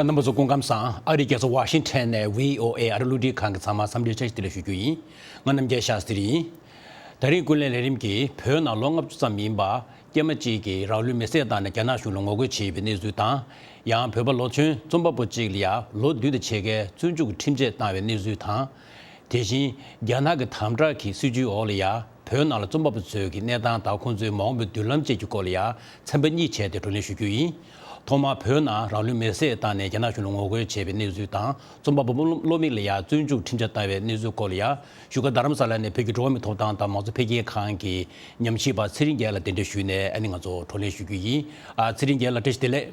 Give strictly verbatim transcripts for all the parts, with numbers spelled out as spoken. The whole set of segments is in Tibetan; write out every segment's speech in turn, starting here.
རྣམ་པ་ཚོ་སྐུ་ཁམས་བཟང་། ཨ་རིའི་རྒྱལ་ས་ཝ་ཤིང་ཊོན་ནས་བྷི་ཨོ་ཨེ་ཨ་རི་རླུང་འཕྲིན་ཁང་གི་ཚང་མ་འཚམས་འདྲི་བཀྲ་ཤིས་བདེ་ལེགས་ཞུ་རྒྱུ་ཡིན། ང་རྣམ་རྒྱལ་ཤཱ་སྟྲི་ཡིན། ད་རིང་ཀུན་གླེང་ལས་རིམ་གྱིས་བོད་ནང་ལོ་ལྔ་བཅུ་ཙམ་ཡིན་པ་སྐྱེས་མ་གཅིག་གིས་རང་ལུས་མེར་སྲེག་བཏང་ནས་རྒྱ་ནག་གཞུང་ལ་ངོ་རྒོལ་བྱས་ཡོད་པའི་གནས་ཚུལ་དང་། ཡང་བོད་པ་ལོ་ཆུང་རྩོམ་པ་པོ་གཅིག་ལ་ཡང་ལོ་བདུན་དང་ཕྱེད་ཀའི་བཙོན་འཇུག་གི་ཁྲིམས་ཆད་བཏང་བའི་གནས་ཚུལ་དང་། དེ་བཞིན་རྒྱ་ནག་གི་དམ་དྲག་གི་སྲིད་བྱུས་འོག་ལ་ཡང་བོད་ནང་ལ་རྩོམ་པ་པོ་ཚོའི་གི་གནས་སྟངས་དང་ཁོང་ཚོའི་མ་འོངས་པའི་མདུན་ལམ་བཅས་ཀྱི་སྐོར་ལ་ཡང་ཚན་པ་གཉིས་བྱས་ཏེ་བགྲོ་གླེང་ཞུ་རྒྱུ་ཡིན། ཐོག་མར་བོད་ནང་རང་ལུས་མེར་སྲེག་བཏང་ནས་རྒྱ་ནག་གཞུང་ལ་ངོ་རྒོལ་བྱས་པའི་གནས་ཚུལ་དང་རྩོམ་པ་པོ་བློ་བློ་མིག་ལ་ཡང་བཙོན་འཇུག་ཁྲིམས་ཆད་བཏང་བའི་གནས་ཚུལ་སྐོར་ལ་ཡང་བཞུགས་སྒར་རྡ་རམ་ས་ལ་ནས་བོད་ཀྱི་འགྲོ་བ་མིའི་ཐོབ་ཐང་དང་མང་གཙོ་འཕེལ་རྒྱས་ཁང་གི་ཉམས་ཞིབ་པ་ཚེ་རིང་རྒྱལ་ལགས་གདན་འདྲེན་ཞུས་ནས་ཨ་ནི་ང་ཚོ་བགྲོ་གླེང་ཞུ་རྒྱུ་ཡིན། ཨ་ཚེ་རིང་རྒྱལ་ལགས་བཀྲ་ཤིས་བདེ་ལེགས།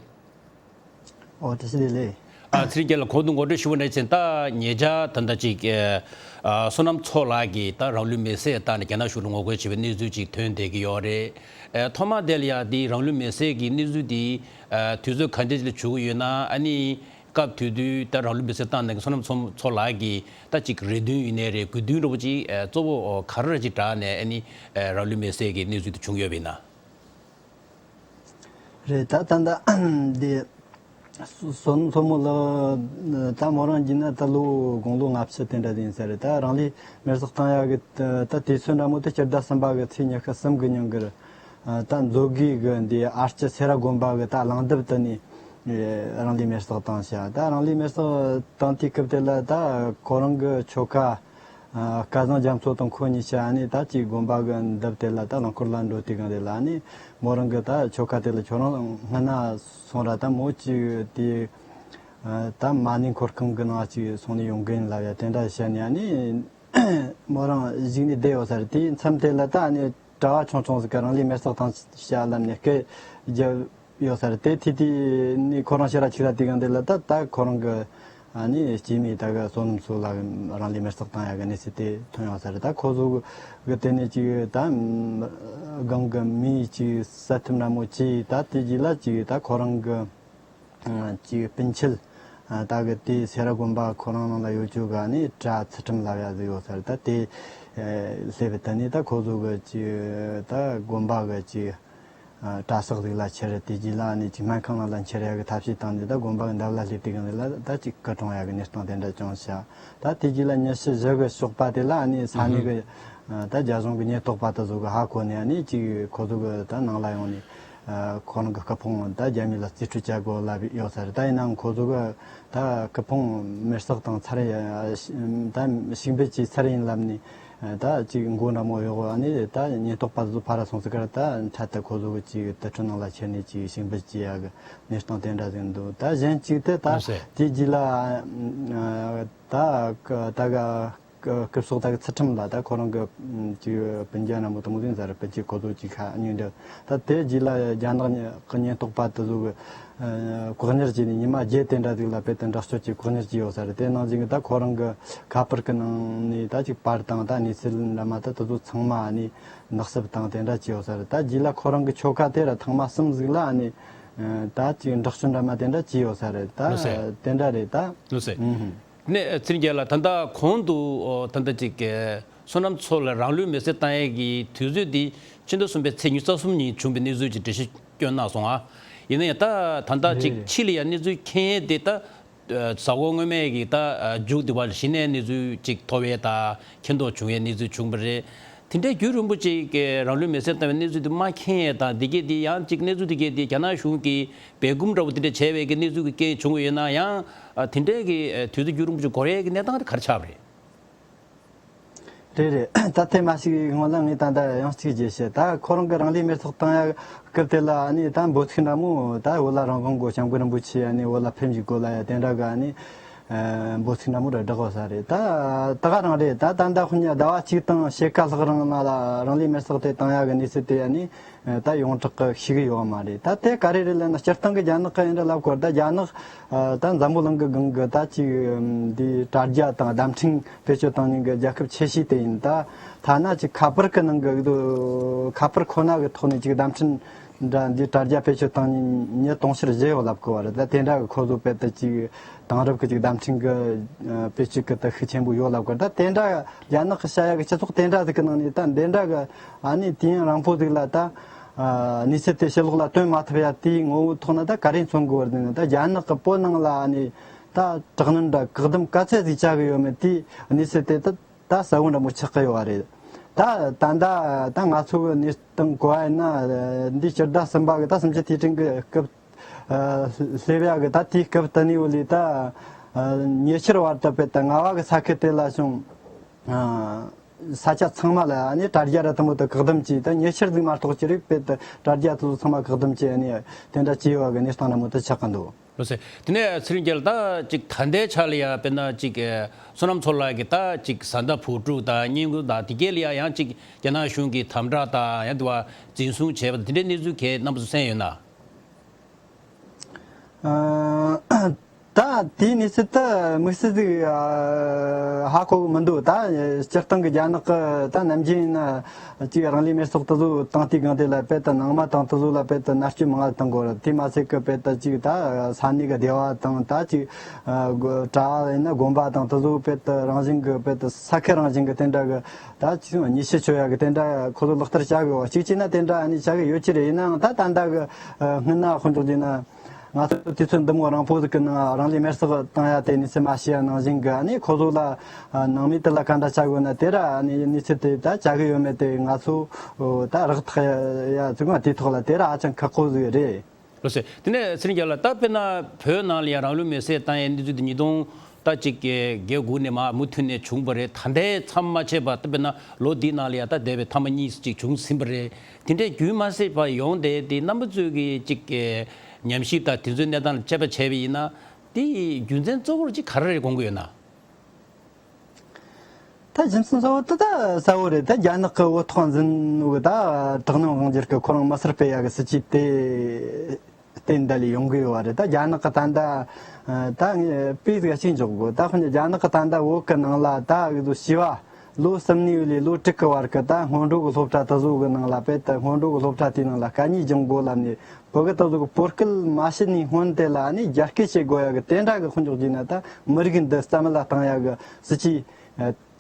ཨོ་བཀྲ་ཤིས་བདེ་ལེགས། ཨ་ཚེ་རིང་རྒྱལ་ལགས་གོང་དུ་ངོ་སྤྲོད་ཞུ་བ་ནང་བཞིན་ད་ཉེ་ཆར་ད་ལྟ་ཅིག་ཨ་ཨ་བསོད་ནམས་མཚོ་ལགས་ཀྱིས་ད་རང་ལུས་མེར་སྲེག་བཏང་ནས་རྒྱ་ནག་གཞུང་ལ་ངོ་རྒོལ་བྱས་པའི་གནས་ཚུལ་ཅིག་ཐོན་བསྡད་ཀྱི་ཡོད་རེད། ཨ་ཐོག་མར་དེ་ལ་ཡང་འདི་རང་ལུས་མེར་སྲེག་གི་གནས་ཚུལ་འདི་ཨ་དུས་ཚོད་ག་འདྲ་ཅིག་ལ་བྱུང་གི་ཡོད་ན། ཨ་ནི་སྐབས་དེ་དུས་ད་རང་ལུས་མེར་སྲེག་བཏང་ནས་བསོད་ནམས་མཚོ་མཚོ་ལགས་ཀྱི་ད་ཅིག་རེ་འདུན་ཡིན་ནའི་རེད། དགོས་འདུན་འདྲ་པོ་ཅིག་ཨ་གཙོ་བོ་ག་རེ་ཅིག་དྲངས་ནས་ཨ་ནི་ཨ་རང་ལུས་མེར་སྲེག་གི་གནས་ཚུལ་དེ་བྱུང་ཡོད་པ་ཡིན་ན། རེད། ད་ད་ལྟ་འདི་སོ་སོ་མོ་ལགས་ད་མོ་རང་གྱིས་ན་ད་ལོ་དགུང་ལོ་ལྔ་བཅུ་དེ་འདྲ་ཡིན་ས་རེད། ད་རང་ལུས་མེར་སྲེག་བཏང་ཡག་གི་ད་ད་དུས་ཚོད་འདྲ་མོ་དེ་སྤྱི་ཟླ་གསུམ་པ་གི་ཚེས་ཉི་ཤུ་གསུམ་གི་ཉིན་གི་ད་མཛོད་དགེ་གི་འདི་ཨ་སྐྱི་སེ་ར་དགོན་པ་གི་ད་གླིང་རྡབ་དེ་ནས་རང་ལུས་མེར་སྲེག་བཏང་ཤག་ད་རང་ལུས་མེར་སྲེག་བཏང་དུས་སྐབས་དེ་ལ་ད་ཁོ་རང་གི་ཆོལ་ཁ། ཨ་སྐལ་བཟང་རྒྱ་མཚོ་དང་ཁོ་གཉིས་ཆ་ནི་ད་ཅིག་དགོན་པ་གི་འདབས་དེ་ལ་ད་རླངས་འཁོར་ལ་འགྲོ་དུས་སྒང་དེ་ལ་ནི་མོ་རང་གི་ད་ཆོལ་ཁ་དེ་ལ་ཁྱོད་རང་སྔ་ན་སོང་ར་ད་མོ་ཅིག་དེ་ཨ་ད་མ་ཎི་འཁོར་ཁང་གི་ནང་ཅིག་སོང་ནས་ཡོང་གི་ཡིན་ལབ་ཡ་དེ་འདྲ་བཤད་ནས་ཨ་ནི་མོ་རང་གཞུག་ནས་བསྡད་ཡོད་ས་རེད། དེའི་མཚམས་དེ་ལ་ད་ཨ་ནི་གྲྭ་བ་ཆུང་ཆུང་ཟིག་གིས་རང་ལུས་མེར་སྲེག་བཏང་བྱ་ལབ་ནས་སྐད་རྒྱབ་ཡོད་ས་རེད། དེ་དུས་དེ་ནས་ཁོ་རང་ཕྱིར་ར་ཆིག་ར་དེ་གང་དེ་ལ་ད་ད་ཁོ་རང་གི་ཨ་ནི་སྐྱེས་མའི་ད་གི་བསོད་ནམས་ཚོ་ལ་རང་ལུས་མེར་སྲེག་བཏང་ཡ་གི་གནས་ཚུལ་དེ་ཐོན་ཡོད་ས་རེད། ད་ཁོ་ཚོ་གི་དེ་ནས་ཅིག་ད་སྒང་གི་མི་ཅིག་བསད་ཐུབ་ན་མོ་ཅིག་ད་དེ་རྗེས་ལ་ཅིག་ད་ཁོ་རང་གི་ཅིག་སྤུན་མཆེད་ད་གི་དེ་སེ་ར་དགོན་པ་ཁོ་རང་ནང་ལ་ཡོད་རྒྱུ་གི་ཨ་ནི་གྲྭ་ཚུལ་ཁྲིམས་ལབ་ཡ་ཟིག་ཡོད་ས་རེད། ད་དེ་སླེབས་པའི་ད་ནི་ད་ཁོ་ཚོ་གི་ཅིག་ད་དགོན་པ་གི་ཅིག་ཨ་གྲྭ་ས་ཟིག་ལ་ཁྱེར། དེ་རྗེས་ལ་ནི་ཅིག་སྨན་ཁང་ནང་ལ་ཁྱེར་ཡ་གི་ཐབས་ཤེས་བཏང་ནས་ད་དགོན་པ་གི་འདབས་ལ་སླེབས་དུས་སྒང་དེ་ལ་ད་ཅིག་སྐུ་གྲོངས་ཡ་གི་གནས་སྟངས་དེ་འདྲ་བྱུང་ཤག་ད་དེ་རྗེས་ལ་ཉི་ཤུ་བཞི་གི་ཞོགས་པ་དེ་ལ་ནི་ས་གནས་གི་ད་རྒྱ་གཞུང་གི་ཉེན་རྟོག་པ་དེ་ཚོ་གི་ཧ་གོ་ནས་ནི་ཅིག་ཁོ་ཚོ་གི་ད་ནང་ལ་ཡོང་ནས་ཁོ་རང་གི་སྐུ་ཕུང་ད་རྒྱ་མི་ལ་རྩིས་སྤྲོད་བྱ་དགོས་ལབ་ཡོད་ས་རེད། ད་ཡིན་ནའང་ཁོ་ཚོ་གི་ད་སྐུ་ཕུང་མེར་སྲེག་བཏང་ཚར་ཡ་ད་ཤིང་བུད་བྱས་ཚར་ཡིན་ལབ་ནས། ད་ཅིག་མགོ་འདྲ་མོ་གཡོག་ཨ་ནི་ད་ཉེན་རྟོག་པ་ཚོ་ཕར་ར་སོང་ཚེ་ཀར་ད་འཕྲལ་དུ་ཁོ་ཚོ་གི་ཅིག་དུར་ཁྲོད་ནང་ལ་ཁྱེར་ནས་ཅིག་ཞིང་བུད་བྱེད་ཡ་གི་གནས་སྟངས་དེ་འདྲ་ཟིག་འདུག་ད་གཞན་གཅིག་དེ་ད་ལགས་སེ། དེ་རྗེས་ལ་ད་ད་ག་སྐུ་སྲོག་ད་གི་ཚུལ་ཁྲིམས་ལ་ད་ཁོ་རང་གི་ཅིག་སྤུན་ཀྱག་འདྲ་མོ་དེ་མོ་ཟིག་ཟེར་སྤུན་མཆེད་ཁོ་ཚོ་ཅིག་ཁ་གཉིས་འདྲ་ད་དེ་རྗེས་ལ་རྒྱ་ནག་གི་ཉེན་རྟོག་པ་དེ་ཚོ་གི་ཨ་བཀག་ཉར་བྱས་ནས་ཉི་མ་བརྒྱད་དེ་འདྲ་ཟིག་ལ་དཔེ་དེ་འདྲ་སྤྱོད་ཀྱི་བཀག་ཉར་བྱས་ཡོད་ས་རེད། དེ་ནང་བཞིན་གྱི་ད་ཁོ་རང་གི་ཁ་པར་གི་ནང་ནས་ད་ཅིག་པར་དང་ད་གནས་ཚུལ་འདྲ་མ་ད་དེ་ཚོ་ཚང་མ་ཨ་ནི་ནག་བསུབ་དང་དེ་འདྲ་བྱས་ཡོད་ས་རེད། ད་རྗེས་ལ་ཁོ་རང་གི་ཆོལ་ཁ་དེ་ར་ཐེངས་མ་གསུམ་ཟིག་ལ་ཨ་ནི་ད་ཅིག་འབྲེག་སྤྱོད་འདྲ་མ་དེ་འདྲ་བྱས་ཡོད་ས་རེད། ད་ལགས་སེ། དེ་འདྲ་རེད་ད། ལགས་སེ། ཨུ་ཧུམ། ནས་ཚེ་རིང་རྒྱལ་ལགས་ད་ལྟ་གོང་དུ་ད་ལྟ་ཅིག་བསོད་ནམས་མཚོ་ལ་རང་ལུས་མེར་སྲེག་བཏང་ཡས་ཀྱི་དུས་ཚོད་འདི་ཕྱི་ཟླ་གསུམ་པའི་ཚེས་ཉི་ཤུ་རྩ་གསུམ་ཉིན་བྱུང་བའི་གནས་ཚུལ་ཅིག་འགྲེལ་བཤད་སྐྱོན་གནང་སོང་ཨ། ཡིན་ན་ཡང་ད་ད་ལྟ་ཅིག་རེད། ཕྱི་ལ་ཡང་གནས་ཚུལ་མཁྱེན་ཡས་དེ་ད་གཟའ་འཁོར་སྔོན་མའི་གི་ད་མཇུག་དེ་བར་གཞི་ནས་གནས་ཚུལ་ཅིག་ཐོབ་ཡས་ད་མཁྱེན་རྟོགས་བྱུང་ཡས་གནས་ཚུལ་བྱུང་བ་རེད། དེ་འདྲའི་རྒྱུན་རིང་པོ་ཅིག་གི་རང་ལུས་མེར་སྲེག་བཏང་བའི་གནས་ཚུལ་དེ་མ་མཁྱེན་ཡས་དང་དེ་གས་དེ་ཡང་ཅིག་གནས་ཚུལ་དེ་གས་དེ་རྒྱ་ནག་གཞུང་གིས་སྦས་སྐུང་འདྲ་བོ་དེ་འདྲ་བྱས་པའི་གི་གནས་ཚུལ་གི་རྐྱེན་བྱུང་བ་ཡིན་ན་ཡང་དེ་འདྲའི་གི་དུས་ཚོད་རྒྱུན་རིང་པོ་ཅིག་འགོར་ཡས་ཀྱི་གནས་སྟངས་དེ་ག་རེ་ཆགས་པ་རེད། རེད་རེད། ད་ཐེངས་མ་ཞིག་སྔོན་ལ་ངས་ད་ལྟ་ཡང་གཅིག་བརྗོད་བྱས། ད་ཁོ་རང་གི་རང་ལུས་མེར་སྲེག་བཏང་ཡ་སྐབས་དེ་ལ་ཨ་ནི་ད་འབོད་ཚིག་འདྲ་མོ་ད་བོད་ལ་རང་དབང་དགོས། སྐྱབས་མགོན་རིན་པོ་ཆེ་ཨ་ནི་བོད་ལ་ཕེབས་འཇུག་དགོས་ལབ་ཡ་དེ་འདྲ་གི་ཨ་ནི་འབོད་ཚིག་འདྲ་མོ་ར་བསྒྲགས་ཡོད་ས་རེད། ད་ད་ག་རང་རེད། ད་ད་ད་ལྟ་ཁོ་གཉིས་ཟླ་བ་གཅིག་དང་ཕྱེད་ཀ་ལྷག་རིང་ལ་རང་ལུས་མེར་སྲེག་དེ་བཏང་ཡ་གི་གནས་ཚུལ་དེ་ཨ་ནི་ད་ཡོངས་གྲགས་གི་ཤེས་གི་ཡོད་མ་རེད། ད་དེ་ག་རེ་རེད་ལབ་ན་སྤྱིར་བཏང་གི་རྒྱ་ནག་གི་ཡིན་ར་ལབ་དགོས། ད་རྒྱ་ནག་ད་འཛམ་བུ་གླིང་གི་སྒང་གི་ད་ཅིག་འདི་དྲ་རྒྱ་དང་བརྡ་འཕྲིན་བེད་སྤྱོད་གཏོང་མཁན་གི་རྒྱལ་ཁབ་ཆེ་ཤོས་དེ་ཡིན། ད་ཐ་ན་ཅིག་ཁ་པར་གི་ནང་གི་ཁ་པར་ཁོ་ན་གི་ཐོག་ནས་ཅིག་བརྡ་འཕྲིན་འདྲ་འདི་དྲ་རྒྱ་བེད་སྤྱོད་བཏང་མཁན་མི་དུང་ཕྱུར་བཞི་ཡོད་ལབ་གི་བ་རེད། ད་དེ་འདྲ་གི་ཁོ་ཚོ་དཔེ་ད་ཅིག་དེང་རབས་གི་ཅིག་བརྡ་འཕྲིན་གི་བེད་སྤྱོད་གི་ད་ཤུགས་ཆེན་པོ་ཡོད་ལབ་གི་བ་རེད། ད་དེ་འདྲ་རྒྱ་ནག་གི་བྱ་ཡ་གི་སྤྱི་ཚོགས་དེ་འདྲ་ཟིག་གི་ནང་ནས་ད་འདི་འདྲ་གི་ཨ་ནི་དུས་ཡུན་རིང་པོ་ཟིག་ལ་ད། ཨ་གནས་ཚུལ་དེ་ཕྱི་ལོགས་ལ་སྟོན་མ་ཐུབ་ཡ་དེའི་ངོ་བོའི་ཐོག་ན་ད་ག་རེ་མཚོན་དགོས་པ་ཟེར་ན། ད་རྒྱ་ནག་གི་བོད་ནང་ལ་ཨ་ནི་ད་དྲག་གནོན་འདྲ་བཀག་སྡོམ་ག་ཚད་ཟིག་བྱ་གི་ཡོད་མེད་དེའི་གནས་ཚུལ་དེ་ད་ད་གསལ་བོ་འདྲ་མོ་ཆགས་ཀྱི་ཡོད་རེད། ད་ད་ད་ད་ང་ཚོ་གི་གནས་སྟངས་གོ་བ་ཡིན་ན། འདི་སྤྱི་ཟླ་གསུམ་པ་གི་ད་གསུམ་བཅུ་དུས་དྲན་གི་སྐབས། ཨ་སླེབས་ཡག་གི་ད་དེའི་སྐབས་དེ་ནས་འོ་ལས་ད་ཨ་ཉེ་ཆར་བར་དུ་དཔེ་ད་རྔ་བ་གི་ས་ཁུལ་དེ་ལ་བྱུང་། ཨ་ས་ཆ་ཚང་མ་ལ་ཨ་ནི་དྲ་རྒྱ་ར་དེ་མོ་དེ་བཀག་སྡོམ་བྱས། ད་ཉེ་ཆར་ཟིག་མ་གཏོགས་ཅི་རིགས་དཔེ་ད་དྲ་རྒྱ་དེ་ཚོ་ཚང་མ་བཀག་སྡོམ་བྱས། ཨ་ནི་དེ་འདྲ་བྱས་ཡོད་གི་གནས་སྟངས་འདྲ་མོ་དེ་ཆགས་ཀྱི་འདུག། ལགས་སོ། དེ་ནས་ཚེ་རིང་རྒྱལ་ལགས། ད་ཅིག་ད་ལྟའི་ཆ་ལ་ཡ་དཔེར་ན་ཅིག་ཨ་བསོད་ནམས་མཚོ་ལགས་ཀྱིས་ད་ཅིག་བཟའ་ཟླ་བུ་ཕྲུག་དང་བསྙེན་བཀུར་དང་དེ་གས་ལ་ཡ་ཡང་ཅིག་རྒྱ་ནག་གཞུང་གིས་དམ་དྲག་དང་ཡང་དེ་བ་འཛིན་བཟུང་བྱས་པ་དེ་འདྲའི་གནས་ཚུལ་གས་རྣམ་པ་ཚོ་གསན་ཡོད་ན། ཨ་ད་དེའི་གནས་ཚུལ་དེ་དམིགས་བསལ་ཟིག་ཨ་ཧ་གོ་གི་མི་འདུག། ད་སྤྱིར་བཏང་གི་རྒྱ་ནག་གི་ད་ནམ་རྒྱུན་ཡིན་ན་ཅིག་རང་ལུས་མེར་སྲེག་དེ་ཚོ་བཏང་དུས་སྒང་དེ་ལ་དཔེ་ད་ནང་མི་དང་དེ་ཚོ་ལ་དཔེ་ད་མནར་གཅོད་མང་ང་བཏང་གོ་ར། དེ་མ་ཟད་གི་དཔེ་ད་ཅིག་ད་ས་གནས་གི་སྡེ་བ་དང་ད་ཅིག་ཨ་དགོ་གྲྭ་བ་ཡིན་ན་དགོན་པ་དང་དེ་ཚོ་དཔེ་ད་རང་བཞིན་གི་དཔེ་ད་ས་ཁུལ་རང་བཞིན་གི་དེ་འདྲ་གི་ད་ཅིག་ཉེས་ཆད་གཅོད་ཡ་གི་དེ་འདྲ་ཁོ་ཚོ་ལག་བསྟར་བྱ་གི་ཡོད། གཅིག་བྱས་ན་དེ་འདྲ་ཨ་ནི་བྱ་གི་ཡོད་ཀྱི་རེད། ཡིན་ནའང་ད་ད་ལྟ་གི་ཨ་སྔོན་ན་དཔེ་འཇོག་རྒྱུ་ན། ང་ཚོ་དུས་ཚོད་འདི་མོ་རིང་པོ་ཟིག་གི་ནང་རང་ལུས་མེར་སྲེག་བཏང་ཡ་དེ་གནས་ཚུལ་མ་ཤེས་ཡ་ནང་བཞིན་གི། ཨ་ནི་ཁོ་ཚོ་ལ་ཨ་ནང་མི་དེ་ལ་ག་འདྲ་བྱ་དགོས་ན་དེ་ར་ཨ་ནི་གནས་ཚུལ་དེ་ད་བྱ་གི་ཡོད་མེད་དེ་ང་ཚོ་ད་རག་ཐག་ཡ་ཟིག་ང་དེ་ཐོག་ལ་དེ་ར་ཧ་ཅང་ཁག་པོ་ཟིག་རེད། ལགས་སོ། དེ་ནས་ཚེ་རིང་རྒྱལ་ལགས། ད་དཔེར་ན་བོད་ནང་ལ་ཡང་རང་ལུས་མེར་སྲེག་བཏང་ཡའི་གནས་ཚུལ་དེ་ཉིས་སྟོང་ད་ཅིག་བརྒྱད་དགུ་ནས་མ་མུ་མཐུད་ནས་བྱུང་བ་རེད། ད་ལྟའི་མཚམས་མ་ཆད་པ་ད་དཔེར་ན་ལོ་འདིའི་ནང་ལ་ཡང་ད་འདས་པའི་ཐ་མ་གཉིས་ཅིག་བྱུང་ཟིན་པ་རེད། དེ་འདྲའི་རྒྱུན་མ་ཆད་པ་ཡོང་བསྡད་དེ་རྣམ་པ་ཚོས་ཀྱི་ཅིག་ཉམས་ཞིབ་དང་དེ་ཚོའི་གནས་སྟངས་ལ་དཔྱད་པ་བྱས་པ་ཡིན་ན་དེའི་རྒྱུ་མཚན་གཙོ་བོར་ཅིག་ག་རེ་རེད་དགོངས་ཀྱི་ཡོད་ན། ད་རྒྱུ་མཚན་གཙོ་བོ་དེ་ད་གསལ་བོ་རེད། ད་རྒྱ་ནག་གི་འོག་ཐོག་འཛིན་ནོ་གི་ད་དྲག་གནོན་དབང་སྒྱུར་གི་ཁོ་རང་མི་སེར་སྤེལ་ཡ་གི་སྲིད་ཇུས་དེ་དེ་འདི་ལས་ཡོང་གི་ཡོད་རེད། ད་རྒྱ་ནག་གི་ད་ལྟ་ད་ངས་དཔེ་ཟིག་གཅིག་འཇོག་དགོས། ད་ཁོ་རྒྱ་ནག་གི་ད་ལྟ་བོད་གི་ནང་ལ་ད་གི་བྱིས་པ་ལོ་གསུམ་ནས་ལས་ལོ་དྲུག་གི་བར་གི་ད་སྔོན་འགྲོ་གི་སློབ་གྲྭ་དེ་ཚོ་གི་ནང་ལ་དཔེ་ད་སྔོན་འགྲོ་གི་སློབ་གྲྭ་དེའི་ནང་ལ་སྐད་གཉིས་སྦྱང་དགོས་ལབ་ནས། བོད་གི་ད་ཚོ་གི་བོད་སྐད་མ་ཤེས་ནས་སྔོན་དེ་ལ་ནི་རྒྱ་སྐད་བཤད་དགོས་ཡ་གི་དེ་འདྲ་གི་དཔེ་འཇོག་རྒྱུ་ན་ད་མི་རིགས་འདི་རྩ་མེད་ལ་བཏང་ཡ་གི་སྲིད་ཇུས་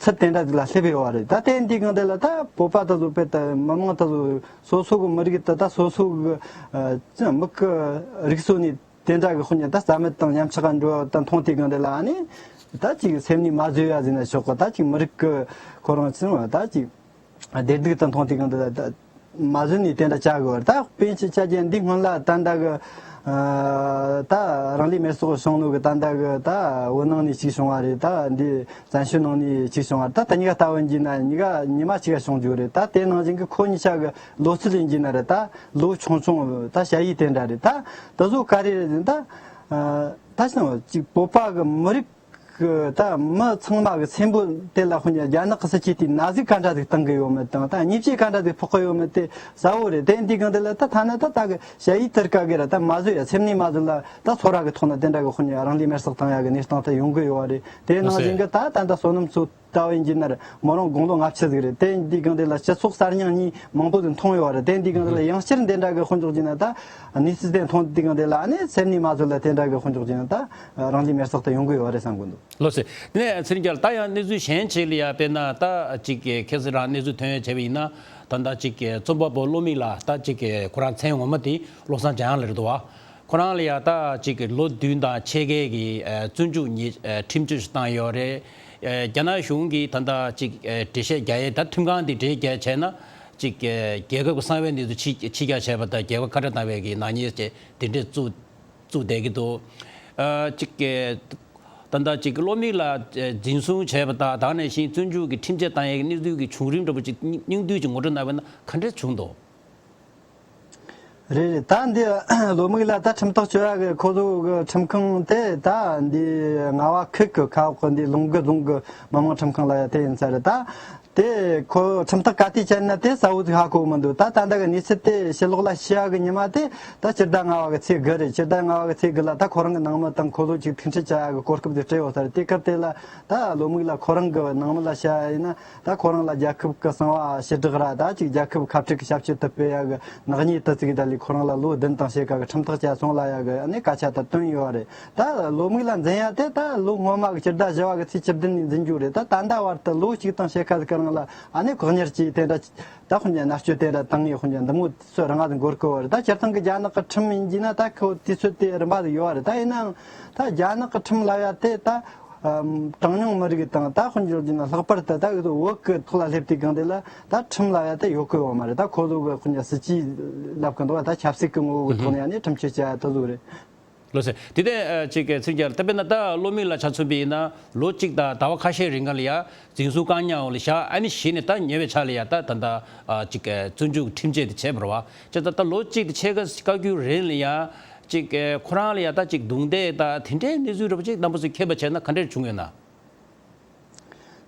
ཚུལ་དེ་འདྲ་ཟིག་ལ་སླེབས་ཡོད་རེད། ད་དེ་འདི་གང་དེ་ལ་ད་བོད་པ་ད་ཚོ་དཔེ་ད་མི་མང་ད་ཚོ་སོ་སོ་གི་མི་རིགས་ད་ད་སོ་སོ་གི་ཨ་ཅི་མིག་གི་རིག་གསོ་ནས་དེ་འདྲ་གི་དཔེ་ད་རྩ་མེད་དང་ཉམས་ཆག་ག་འགྲོ་ཡ་ད་མཐོང་དུས་གང་དེ་ལ་ནི་ད་ཅིག་སེམས་ནས་མ་བཟོད་ཡ་ཟེར་ན་ཆོག་གི། ད་ཅིག་མི་རིགས་གི་ཁོ་རང་ཚོ་ད་ཅིག་བདེ་སྡུག་དང་མཐོང་དུས་གང་དུ་ད་མ་བཟོད་ནས་དེ་འདྲ་བྱ་དགོས། ད་དཔེ་ཆ་བྱ་རྒྱུ་འདི་སྔོན་ལ་ད་ལྟ་གི་ཨ་ད་རང་ལུས་མེར་སྲེག་བྱུང་ནོ་གི་ད་ལྟ་གི་ད་བོད་ནང་ནས་གཅིག་བྱུང་བ་རེད། ད་འདི་བཙན་བྱོལ་ནང་ནས་གཅིག་བྱུང་བ་རེད། ད་ད་གཉིས་ཀ་ལྟ་བུ་ཡིན་རྒྱུ་ན་གཉིས་ཀ་ཉི་མ་གཅིག་ག་བྱུང་རྒྱུ་རེད། ད་དེ་ནང་བཞིན་གི་ཁོ་གཉིས་ཆ་གི་ལོ་ཚད་ཡིན་རྒྱུ་ན་རེད། ད་ལོ་ཆུང་ཆུང་ད་ཞ་ཡི་དེ་འདྲ་རེད། ད་ད་གཟོད་ག་རེ་རེད་ཟེར་ན་ད་ཨ་ད་ཞང་ཅིག་བོད་པ་གི་མི་རིགས་གི་ད་མི་ཚང་མ་གི་སེམས་པོ་དེ་ལ་ཁོ་ནི་རྒྱ་ནག་གི་སྲིད་ཇུས་དེས་ན་ཟུག་ག་འདྲ་ཟིག་བཏང་གི་ཡོད་མེད་དང་ད་ཉེས་ཆད་ག་འདྲ་ཟིག་ཕོག་གི་ཡོད་མེད་དེ་གསལ་བོ་རེད། དེ་འདི་གང་དེ་ལ་ད་ཐ་ན་ད་ད་གི་ཞ་ཡི་ཐར་ཀ་གི་ར་ད་མ་བཟོད་ཡ་སེམས་ནས་མ་བཟོད་ལ་ད་ཚོར་བ་གི་ཐོག་ན་དེ་འདྲ་གི་ཁོ་ནི་རང་ལུས་མེར་སྲེག་བཏང་ཡ་གི་གནས་སྟངས་དེ་ཡོང་གི་ཡོད་རེད། དེ་ནང་བཞིན་གི་ད་ད་ད་བསོད་ནམས་ཚོ་ལྟ་བུ་ཡིན་རྒྱུ་ན་ར་མོ་རང་དགུང་ལོ་ལྔ་བཅུ་ཟིག་རེད། དེ་འདི་གང་དེ་ལ་སྤྱི་ཚོགས་གསར་རྙིང་གཉིས་མང་པོ་ཟིག་མཐོང་ཡོད་རེད། དེ་འདི་གང་དེ་ལ་ཡང་བསྐྱར་འདི་འདྲ་གི་དཔེ་འཇོག་རྒྱུ་ན་ད་གནས་ཚུལ་དེ་མཐོང་དུས་གང་དེ་ལ་ཨ་ནི་སེམས་ནས་མ་བཟོད་ལ་དེ་འདྲ་གི་དཔེ་འཇོག་རྒྱུ་ན་ད་རང་ལུས་མེར་སྲེག་དེ་ཡོང་གི་ཡོད་རེད་བསམ་གི་འདུག། ལགས་སོ། དེ་ནས་ཚེ་རིང་རྒྱལ་ལགས། ད་ཡང་གནས་ཚུལ་གཞན་ཅིག་ལ་ཡ་དཔེར་ན་ད་ཅིག་གི་ཁ་སང་རང་གནས་ཚུལ་ཐོན་ཡ་བྱས་པ་ཡིན་ན་ད་ད་ཅིག་གི་རྩོམ་པ་པོ་བློ་མིག་ལགས། ད་ཅིག་གི་ཁོ་རང་མཚན་ངོ་མ་དེ་བློ་བཟང་འཇམ་དབྱངས་ལགས་རེད་འདུག་བ། ཁོ་རང་ལ་ཡ་ད་ཅིག་གི་ལོ་བདུན་དང་ཕྱེད་ཀའི་གི་ཨ་བཙོན་འཇུག་ཉེས་ཨ་ཁྲིམས་གཅོད་ཞིག་བཏང་ཡོད་རེད། ཨ་རྒྱ་ནག་གཞུང་གིས་ད་ལྟ་ཅིག་ཨ་འགྲེལ་བཤད་རྒྱག་ཡས་ད་ཁྲིམས་ཁང་དེ་འགྲེལ་བཤད་བྱས་ན་ཅིག་ཨ་རྒྱལ་ཁབ་ཀྱི་གསང་བའི་གནས་ཚུལ་ཕྱི་ཕྱི་རྒྱག་བྱས་པ་དང་རྒྱལ་ཁབ་ཁ་བྲལ་བཏང་བའི་གི་ནག་ཉེས་བཅས་དེ་འདྲས་བཙུགས་བཙུགས་བསྡད་ཀྱི་འདུག། ཨ་ཅིག་གི་ད་ལྟ་ཅིག་བློ་མིག་ལགས་ཨ་འཛིན་བཟུང་བྱས་པ་དང་དེ་ནང་བཞིན་བཙོན་འཇུག་གི་ཁྲིམས་ཆད་བཏང་ཡས་ཀྱི་གནས་ཚུལ་གྱི་བྱུང་རིམ་འདྲ་པོ་ཅིག་སྙིང་སྙིང་བསྡུས་ཅིག་ངོ་སྤྲོད་གནང་བ་ན་ག་འདྲས་བྱུང་འདུག། རེད་རེད། ད་འདི་བློ་མིག་ལགས་ད་ཁྲིམས་ཐག་གཅོད་ཡ་གི་ཁོ་ཚོ་གི་ཁྲིམས་ཁང་དེ་ད་འདི་རྔ་བ་ཁུལ་གི་ཁ་འོག་གི་འདི་ལུང་དགུ་རྫོང་གི་མི་དམངས་ཁྲིམས་ཁང་ལ་ཡ་དེ་ཡིན་ས་རེད། ད་དེ་ཁོ་ཁྲིམས་ཐག་ག་དུས་བཅད་ན་དེ་གསལ་བོ་ཟིག་ཧ་གོ་མི་འདུག། ད་ད་ལྟ་གི་གནས་ཚུལ་དེ་ཕྱི་ལོགས་ལ་ཤི་ཡ་གི་ཉི་མ་དེ་ད་སྤྱི་ཟླ་ལྔ་བ་གི་ཚེས་དགུ་རེད། སྤྱི་ཟླ་ལྔ་བ་གི་ཚེས་དགུ་ལ་ད་ཁོ་རང་གི་ནང་མི་དང་ཁོ་ཚོ་ཅིག་ཐུག་འཕྲད་བྱ་ཡ་གི་གོ་སྐབས་དེ་སྤྲད་ཡོད་ས་རེད། དེ་སྐབས་དེ་ལ་ད་བློ་མིག་ལགས་ཁོ་རང་གི་ནང་མི་ལ་བཤད་ཡ་ཡིན་ན་ད་ཁོ་རང་ལ་རྒྱལ་ཁབ་ཀྱི་གསང་བ་ཕྱི་བསྒྲགས་ར་ད་ཅིག་རྒྱལ་ཁབ་ཁ་བྲལ་གྱི་ཞབས་ཕྱི་དུ་སྤེལ་ཡ་གི་ནག་ཉེས་དེ་ཚོ་གི་ད་ལས་ཁོ་རང་ལ་ལོ་བདུན་དང་ཕྱེད་ཀ་གི་ཁྲིམས་ཐག་བཅད་སོང་ལབ་ཡ་གི་ཨ་ནི་སྐད་ཆ་ད་བཏོན་ཡོད་རེད། ད་བློ་མིག་ལ་འཛིན་ཡ་དེ་ད་ལོ་སྔོན་མ་གི་སྤྱི་ཟླ་བཞི་བ་གི་ཚེས་བཅུ་བདུན་ནས་འཛིན་རྒྱུ་རེད། ད་ད་ལྟ་བར་དུ་ལོ་གཅིག་དང་ཕྱེད་ཀ་ཟིག་གི་རིང་ ལ་ཨ་ནི་བཀག་ཉར་གྱིས་དེ་འདྲ་ད་དཔེར་ན་མནར་གཅོད་དེ་འདྲ་བཏང་ངེས་དཔེར་ན་འདི་མོ་སུ་རང་ང་འགོར་གི་བར་ད་སྤྱིར་བཏང་གི་རྒྱ་ནག་གི་ཁྲིམས་ཡིན་གྱི་ན་ད་ཁོ་དུས་ཚོད་དེ་རིམ་པ་ཟིག་ཡོད་བ་རེད། ད་ཡིན་ནའང་ད་རྒྱ་ནག་གི་ཁྲིམས་ལབ་ཡ་དེ་ད་གྲངས་ཉུང་མི་རིགས་དང་ད་དཔེར་ན་ལྷག་པར་དུ་ད་བོད་གི་ཐོག་ལ་སླེབས་དུས་སྒང་དེ་ལ་ད་ཁྲིམས་ལབ་ཡ་དེ་ཡོད་གི་ཡོད་མ་རེད། ད་ཁོ་ཚོ་གི་དཔེར་ན་སྲིད་ཇུས་ལབ་གི་འདུག་བ། ད་ཆབ་སྲིད་ཀྱི་ངོ་བོ་གི་ཐོག་ནས་ཡང་ནས་ཁྲིམས་གཅོད་བྱ་ཡ་དེ་ཚོ་རེད། ལགས་སོ། དེ་ནས་ཨ་ཅིག་ཚིག་རྒྱག་ད་དཔེར་ན་ད་བློ་མིག་ལ་ཆ་མཚོན་པ་ཡིན་ན་ལོ་གཅིག་དང་ཟླ་བ་ཁ་ཤས་རིང་ག་ལ་ཡ་འཛིན་བཟུང་བཀག་ཉར་འོག་ལ་བཞག་ཨ་ནི་གཞི་ནས་ད་ཉེ་བའི་ཆར་ལ་ཡ་ད་ད་ད་ཨ་ཅིག་བཙོན་འཇུག་ཁྲིམས་ཆད་དེ་བྱས་པ་རེད་བ། བྱས་ཙང་ད་ལོ་གཅིག་དང་ཕྱེད་ཀ་བཀག་རྒྱུའི་རིང་ལ་ཡ་ཅིག་ཁོ་རང་ལ་ཡ་ད་ཅིག་རྡུང་རྡེག་ད་དེ་འདྲའི་གནས་ཚུལ་འདྲ་པོ་ཅིག་རྣམ་པ་ཚོས་མཁྱེན་པ་བྱས་ན་ག་འདྲ་བྱུང་ཡོད་ན།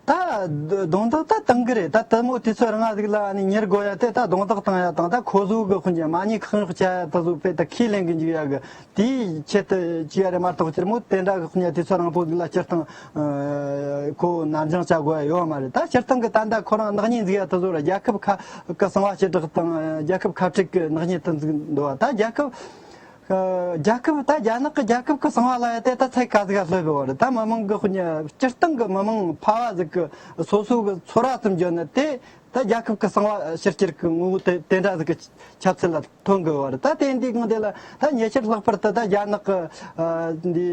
ད་རྡུང་རྡེག་ད་བཏང་གི་རེད། ད་དེ་མོ་དུས་ཚོད་རིང་ཟིག་ལ་ཨ་ནི་ཉེར་དགོས་ཡ་དེ་ད་རྡུང་རྡེག་བཏང་ཡ་དང་ད་ཁོ་ཚོ་གི་དཔེར་ན་མ་ཉེས་ཁག་གཡོགས་བྱ་ཡ་ད་གཟོད་དཔེ་ད་ཁས་ལེན་གི་འཇུག་ཡ་གི་དེའི་ཆེད་དུ་བྱས་ཡ་རེད་མ་གཏོགས་སྤྱིར་མོ་དེ་འདྲ་གི་དཔེར་ན་དུས་ཚོད་རིང་པོ་ཟིག་ལ་སྤྱིར་བཏང་ཁོ་ནར་འགྱངས་བྱ་དགོས་ཡ་ཡོད་མ་རེད། ད་སྤྱིར་བཏང་གི་ད་ད་ཁོ་རང་ནག་ཉེས་འཛུགས་ཡ་ད་གཟོད་ར་རྒྱལ་ཁབ་ཁ་གི་གསང་བ་ཞེ་དྲག་དང་རྒྱལ་ཁབ་ཁ་བྲལ་གི་ནག་ཉེས་དེ་འཛུགས་འདུག་བ། ད་རྒྱལ་ཁབ། རྒྱལ་ཁབ་ད་རྒྱ་ནག་གི་རྒྱལ་ཁབ་ཀྱི་གསང་བ་ལ་ཡ་དེ་ད་ཚད་ག་ཟིག་ག་སླེབས་ཡོད་རེད། ད་མི་མང་གི་དཔེར་ན་སྤྱིར་བཏང་གི་མི་མང་ཕལ་བ་ཟིག་གི་སོ་སོ་གི་ཚོར་བ་ཙམ་བརྗོད་ན་དེ་ད་རྒྱལ་ཁབ་ཀྱི་གསང་བ་ཕྱིར་བསྐྱུར་གི་ངོ་བོ་དེ་དེ་འདྲ་ཟིག་གི་ཆབ་སྲིད་ལ་ཐོན་གི་ཡོད་རེད། ད་དེ་འདི་གང་དེ་ལ་ད་ཉེ་ཆར་ལྷག་པར་དུ་ད་རྒྱ་ནག་གི་འདི་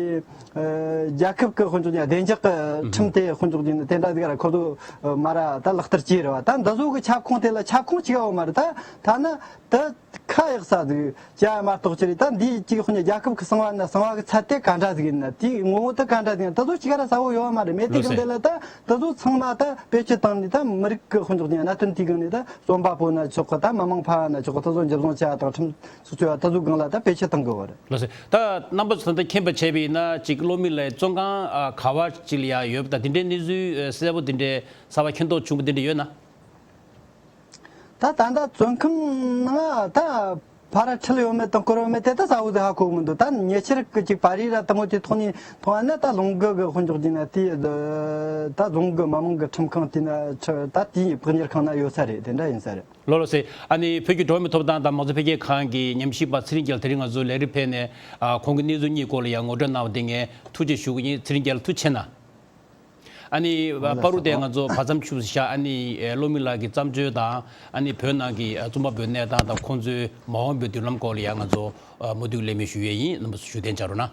རྒྱལ་ཁབ་ཀྱི་དཔེར་ན་བདེ་འཇགས་ཀྱི་ཁྲིམས་དེ་དཔེར་ན་དེ་འདྲ་ཟིག་ར་ཁོ་ཚོ་མ་ར་ད་ལག་བསྟར་བྱས་རེད་བ། ད་འདི་ཚོ་གི་ཁྱབ་ཁོངས་དེ་ལ་ཁྱབ་ཁོངས་གཅིག་ཡོད་མ་རེད། ད་ཐ་ན་ད། ཁ་གཡོག་ས་ཟིག་བྱ་མ་གཏོགས་ཅི་རེད། ད་འདིའི་གཅིག་དཔེར་ན་རྒྱལ་ཁབ་ཀྱི་གསང་བ་ན་གསང་བ་གི་ཚད་དེ་ག་འདྲ་ཟིག་ཡིན་ན་དེའི་ངོ་བོ་དེ་ག་འདྲ་ཟིག་ཡིན་ན་དེ་ཚོ་གཅིག་ར་གསལ་བོ་ཡོད་མ་རེད། མེད་དུས་གང་དེ་ལ་ད་དེ་ཚོ་ཚང་མ་ད་བེད་སྤྱོད་བཏང་ནས་ད་མི་རིགས་ཀྱི་དཔེར་ན་གནད་དོན་དེའི་སྒང་ནས་ད་རྩོམ་པ་པོ་ན་ཆོག་གི་ད་མི་མང་ཕལ་བ་ན་ཆོག་གི་དེ་ཚོ་འཇུ་བཟུང་བྱ་དང་ཁྲིམས་བཅད་བྱ་དེ་ཚོའི་སྒང་ལ་ད་བེད་སྤྱོད་བཏང་དགོས་པ་རེད། ལགས་སོ། ད་རྣམ་པ་ཚོ་ད་ལྟ་མཁྱེན་པ་བྱས་པ་ཡིན་ན་ཅིག་བློ་མིག་ལ་བཙོན་ཁང་ག་བ་ཅིག་ལ་ཡ་ཡོད་པ་ད་དེ་འདྲའི་གནས་ཚུལ་གསལ་པོ་དེ་འདྲའི་གསར་པ་མཁྱེན་རྟོགས་བྱུང་བ་དེ་འདྲ་ཡོད་ན། ད་ད་ལྟ་བཙོན་ཁང་ནང་ད་ཕར་ཁྲིད་ཡོད་མེད་དང་བསྐོར་ཡོད་མེད་དེ་ད་གསལ་བོ་ཟིག་ཧ་གོ་གི་མི་འདུག་ད་ཉེ་ཆར་གི་ཅིག་པར་རིས་ར་དེ་མོ་དེ་ཐོག་ནས་མཐོང་བ་ན་ད་ལུང་གི་གི་དཔེར་འཇོག་བྱས་ན་དེ་ད་རྫོང་གི་མི་མང་གི་ཁྲིམས་ཁང་དེ་ན་ཁྲི་ད་དེའི་བཀག་ཉར་ཁང་ན་ཡོད་ས་རེད། དེ་འདྲ་ཡིན་ས་རེད། ལགས་ལགས་སེ། ཨ་ནི་བོད་ཀྱི་འགྲོ་བ་མིའི་ཐོབ་ཐང་དང་མང་གཙོ་འཕེལ་རྒྱས་ཁང་གི་ཉམས་ཞིབ་པ་ཚེ་རིང་རྒྱལ་དེ་རིང་ང་ཚོ་ལས་རིམ་ཕེབས་ནས་ཨ་ཁོང་གི་གནས་ཚུལ་གཉིས་སྐོར་ལ་ཡང་ངོ་སྤྲོད་གནང་བ་དེ་ངས་ཐུགས་རྗེ་ཞུ་གི་ཡིན། ཚེ་རིང་རྒྱལ་ཐུགས་རྗེ་ཆེ་གནང་། ཨ་ནི་ཨ་ལགས་བར་དུ་དེ་ང་ཚོ་བར་མཚམས་ཆུ་བཞག་ཨ་ནི་ཨེ་བློ་མིག་ལགས་ཀྱི་བརྩམས་ཆོས་དང་ཨ་ནི་བོད་ནང་གི་ཨ་རྩོམ་པ་པོའི་གནས་སྟངས་དང་ཁོང་ཚོའི་མ་འོངས་པའི་མདུན་ལམ་སྐོར་ལ་ཡང་ང་ཚོ་ཨ་མུ་མཐུད་གླེང་མོལ་ཞུ་ཡས་ཡིན། རྣམ་པ་ཚོ་བཞུགས་གདན་འཇགས་རོགས་གནང་།